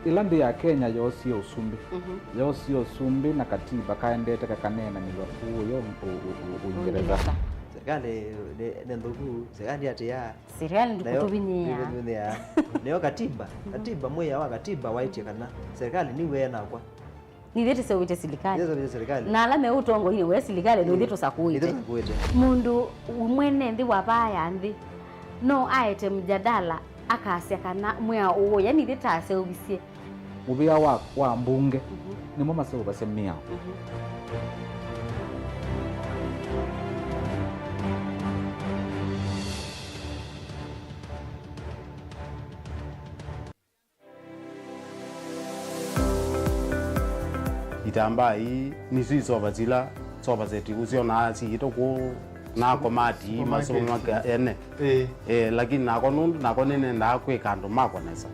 Ĩla nthĩ ya Kenya yoosie ũsumbĩ, mhm, yoosie ũsumbĩ na katiba kaendete kakaneenanĩw'a kũũ yo ũ-, ũ-, ũ-, Ũingereza. Ũingereza. Serikali nĩ, nĩ nthũku, serikali atĩa? Serikali nayo ndĩkũtũvinyĩĩa. Ndĩkũtũvinyĩĩa. Nĩyo katiba, mhm, katiba, mwĩao wa katiba waĩtye kana serikali nĩw'e nakwa. Nithyĩ tũseũvĩtye silikalĩ. Nithyĩ tũseũvĩtye silikalĩ. Na ala me ũtongoinĩ we silikalĩ, nĩ ithyĩ tũsakũĩte. Nithyĩ tũsakũĩte. Mũndũ mwene nthĩ wa vaa ya nthĩ no aete mjadala akasya kana mwĩao ũũ, yani ithyĩ taseũvisye. Mũvĩa wa, wa mbunge, mhm, nĩmo maseũvasya mĩao. Mhm. Itambaa ii nĩsyo isova sila sofa set ũsyonaa siĩtwe kũũ na komati ii masũmaka ene. Ĩĩ. Eh, lakini nakwa nũndũ nakwa nĩnendaa kwĩka andũ makwa nesa.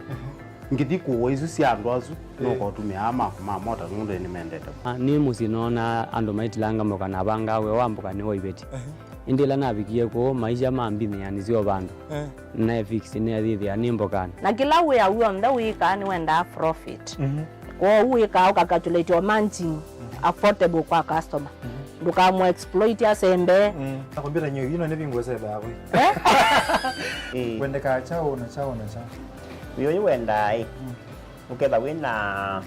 Ngĩthi kũũa isu sya andũ asu, ĩĩ, nũkotũmĩa aa makwa ma mota nũndũ nĩmendete. Ah, nĩ mũsyĩ noonaa andũ maitilanga mboka na avangaa wĩa wa mboka nĩ wa iveti. Ĩndĩ ĩla navikie kũũ, maisha ma mbinĩ yanisye o vandũ. Eh. Naefix nĩathĩthĩa nĩ mbokanĩ. Na kĩla wĩa w'onthe wĩkaa nĩwendaa profit. Mhm. Kwoou wĩkaa ũkacalculate o margin, mhm, affordable kwa customer. Mhm. Ndũkamũ exploit asembe. Mm. Na kompyuta nyo ino nĩ vingũ sebe hapo. Eh? Eh. Wendekaa chao na chao na chao. Wĩũyũ wendaa ĩ. Mm. Ũketha wĩ na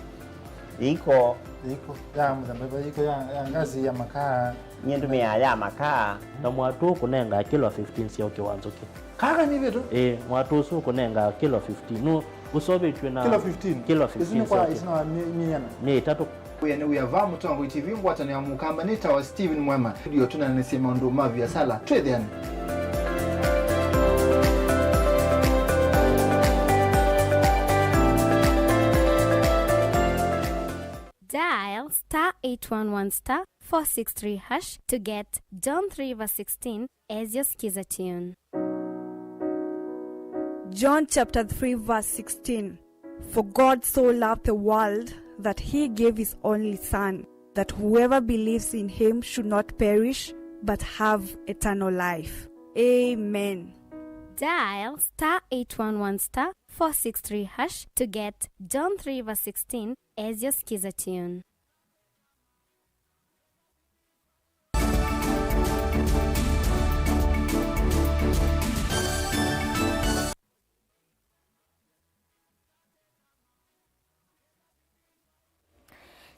iko. Iko ya mũthemba, iko ya, ya ngazi ya makaa. Nyie ndũmĩaa ya makaa. Na mwatũ ũkũnenga kilo fifteen sya ũkĩ wa nzũkĩ. Kaka nĩ vitu? Ĩĩ, mwatũ ũsu ũkũnenga kilo fifteen. Nũ ũseũvĩtw'e na kilo fifteen? Kilo fifteen. Isu nĩ kwa sya ũkĩ. Isu nĩ wa mi-, miana? Nĩ ĩtatũ. Wĩa nĩ wĩa va Mũtongoi T V, ngwatanĩo ya Mũkamba, nĩ tawa Steven Mwema. Ndio tũnanĩsye maũndũ ma viasala. Twĩthĩane. Dial star eight one one star four six three hash to get John three verse sixteen as your Skiza tune. John chapter three verse sixteen. For God so loved the world that he gave his only Son, that whoever believes in him should not perish but have eternal life. Amen. Dial star eight one one star four six three hash to get John three verse sixteen as your Skiza tune.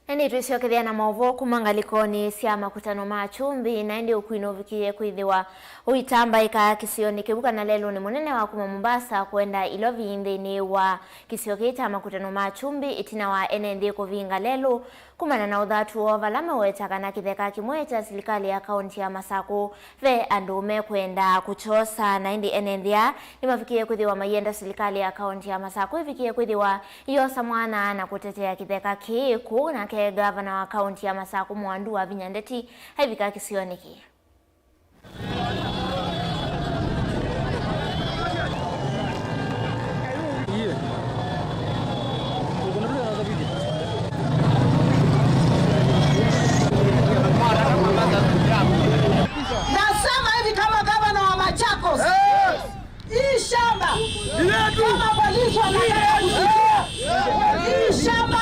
Na ĩndĩ twĩsyokethya na maũvoo kuma ngalĩkonĩ sya makutano ma akyumbi, na ĩndĩ ũkwinĩ ũvikĩie kwĩthĩwa ũitambaĩka kĩsionĩ kĩu kana lelũnĩ mũnene wa kuma Mombasa kwenda Ilovi nthĩnĩ wa kĩsio kĩĩ kya makutano ma akyumbi, ĩtina wa ene nthĩ kũvinga lelũ kumana na ũthatu woo vala meweta kana kĩtheka kĩmwe kya silikalĩ ya kaunti ya Masakũ ve andũ mekwenda kũkyosa. Na ĩndĩ ene nthĩ aa nĩmavikĩie kwĩthĩwa maienda silikalĩ ya kaunti ya Masakũ ĩvikĩie kwĩthĩwa ĩyosa mwana na kũtetea kĩtheka kĩĩ kũu, nake ngavana wa kaunti ya Masakũ Mwandu Wavinya Ndeti aivika kĩsionĩ kĩĩ. Nasema hivi kama gavana wa Machakos, hii shamba, kama polisi wanataka kuchukua hii shamba,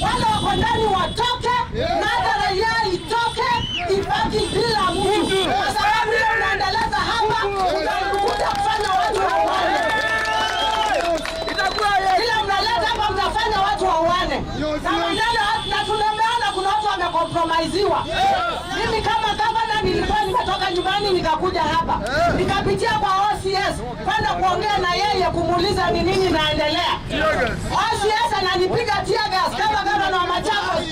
wale wako ndani watoke, na hata raia itoke, ibaki bila mtu. Kwa sababu ile unaendeleza hapa, utakuja kufanya watu wauane. Ile mnaleta hapa, mtafanya watu wauane. Na maneno, na tumeona kuna watu wamecompromisewa. Mimi kama gavana nilikuwa nimetoka nyumbani nikakuja hapa. Nikapitia kwa O C S kwenda kuongea na yeye kumuuliza ni nini inaendelea. O C S ananipiga tear gas kama gavana wa Machakos.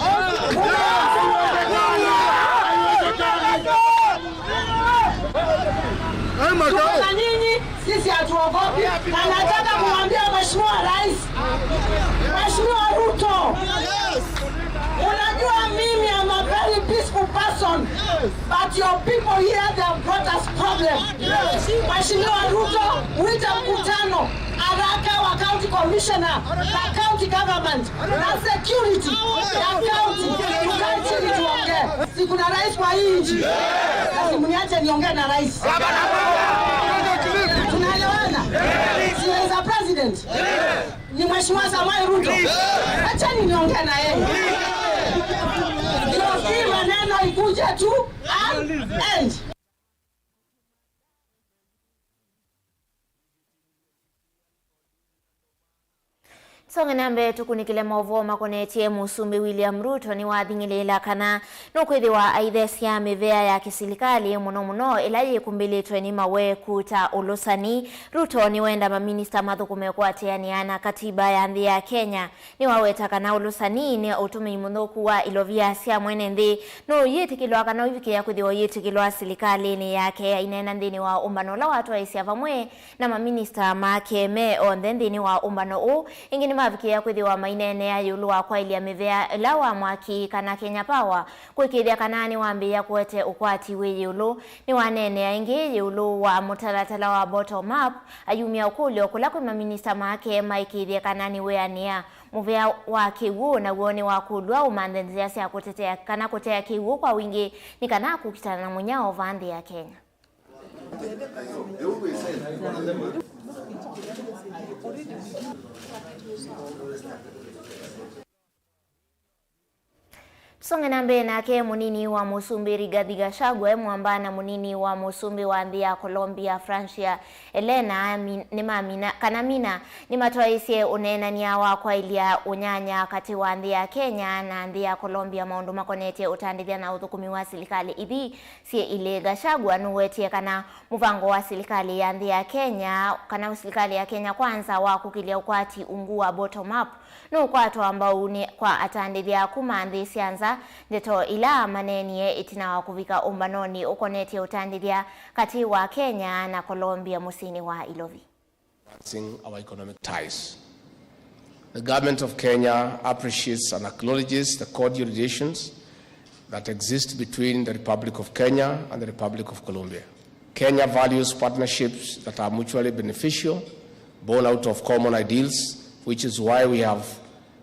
Tuko na nyinyi, sisi hatuogopi. Na nataka kumwambia Mheshimiwa Rais, Mheshimiwa Ruto, unajua mimi I'm a very peaceful person, but your people here, they have brought us problem. Mheshimiwa Ruto, uite mkutano haraka wa county commissioner na county government na security ya county, tukae chini tuongee. Si kuna rais kwa hii nchi? Basi mniache niongee na rais. Tunaelewana? Si there is a president? Ni Mheshimiwa Samoei Ruto. Acheni niongee na yeye. Ndio hii maneno ikuje tu an end. Tusonge na mbee, tũkunĩkĩle maũvoo makonetye Mũsumbĩ William Ruto. Nĩwathing'ĩlĩĩla kana nũkwĩthĩwa aithesya mĩvea ya kĩsilikalĩ, mũno mũno ĩla yĩkumbĩlĩtwe nĩ maweku ta ũlũsani. Ruto nĩwenda maminista mathũkũme kũatĩanĩa na katiba ya nthĩ ya Kenya. Nĩwaweta kana ũlũsani nĩ ũtũmĩi mũthũku wa ilovia sya mwene nthĩ. Nũyĩtĩkĩlwa kana ũivikĩĩa kwĩthĩwa ũyĩtĩkĩlwa silikalĩnĩ yake. Aineena nthĩnĩ wa ũmbano ũla watwaĩsya vamwe na maminista make me onthe nthĩnĩ wa ũmbano ũũ, ĩngĩ nĩmavikĩĩa kwĩthĩwa maineenea ĩũlũ wa kwaĩlya mĩvea ĩla wa mwaki kana Kenya Power, kũĩkĩĩthya kana nĩwambĩĩa kũete ũkwati wĩ ĩũlũ. Nĩwaneenea ĩngĩ ĩũlũ wa mũtalatala wa bottom up, ayumya ũkũlyo kũla kwĩ maminista make maĩkĩĩthye kana nĩweanĩa. Mũvea wa kĩw'ũ naw'o nĩwakũlw'a ũmanthe nzĩa sya kũtetea kana kũtea kĩw'ũ kwa wingĩ nĩ kana kũkitana na mũnyao vaa nthĩ ya Kenya. Tusonge na mbee nake. Mũnini wa mũsumbĩ Rigathi Gachagua e mwamba na mũnini wa mũsumbĩ wa nthĩ ya Colombia Francia Elena mi-, nĩmamina, kana mina, nĩmatwaĩsye ũneenany'a wa kwaĩlya ũnyanya katĩ wa nthĩ ya Kenya na nthĩ ya Colombia maũndũ makonetye ũtandĩthya na ũthũkũmi wa silikalĩ ithi syĩ ilĩ. Gachagua nũwetie kana mũvango wa silikalĩ ya nthĩ ya Kenya, kana silikalĩ ya Kenya Kwanza wa kũkĩlya ũkwati ungu wa bottom up, nũkwatwa mbau nĩ kwa atandĩthya kuma nthĩ sya nza, ndeto ila maneenie ĩtina wa kũvika ũmbanonĩ ũkonetye ũtandĩthya katĩ wa Kenya na Colombia mũsyĩnĩ wa Ilovi. Advancing our economic ties. The government of Kenya appreciates and acknowledges the cordial relations that exist between the Republic of Kenya and the Republic of Colombia. Kenya values partnerships that are mutually beneficial Born out of common ideals, which is why we have,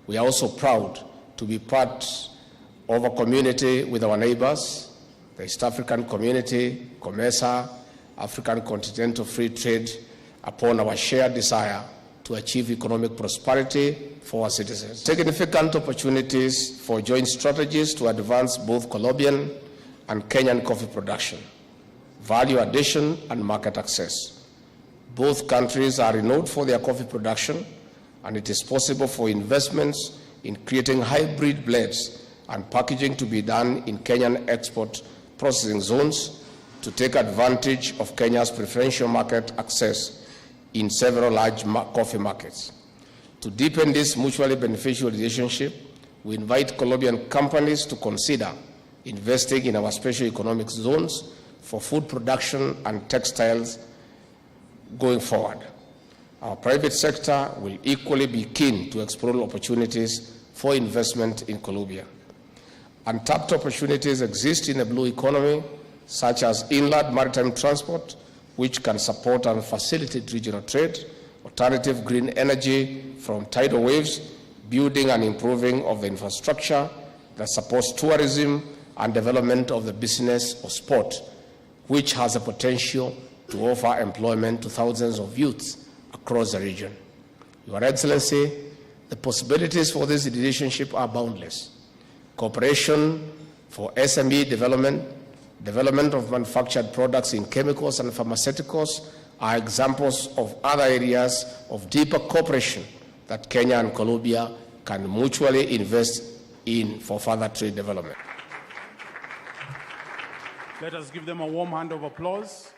we are also proud to be part of a community with our neighbors, the East African Community, COMESA, African Continental Free Trade, upon our shared desire to achieve economic prosperity for our citizens. Significant opportunities for joint strategies to advance both Colombian and Kenyan coffee production, value addition, and market access. Both countries are renowned for their coffee production, and it is possible for investments in creating hybrid blends and packaging to be done in Kenyan export processing zones to take advantage of Kenya's preferential market access in several large ma-, coffee markets. To deepen this mutually beneficial relationship, we invite Colombian companies to consider investing in our special economic zones for food production and textiles going forward. Our private sector will equally be keen to explore opportunities for investment in Colombia. Untapped opportunities exist in the blue economy, such as inland maritime transport, which can support and facilitate regional trade, alternative green energy from tidal waves, building and improving of the infrastructure that supports tourism, and development of the business of sport, which has the potential to offer employment to thousands of youths across the region. Your Excellency, the possibilities for this relationship are boundless. Cooperation for S M E development, development of manufactured products in chemicals and pharmaceuticals are examples of other areas of deeper cooperation that Kenya and Colombia can mutually invest in for further trade development. Let us give them a warm hand of applause.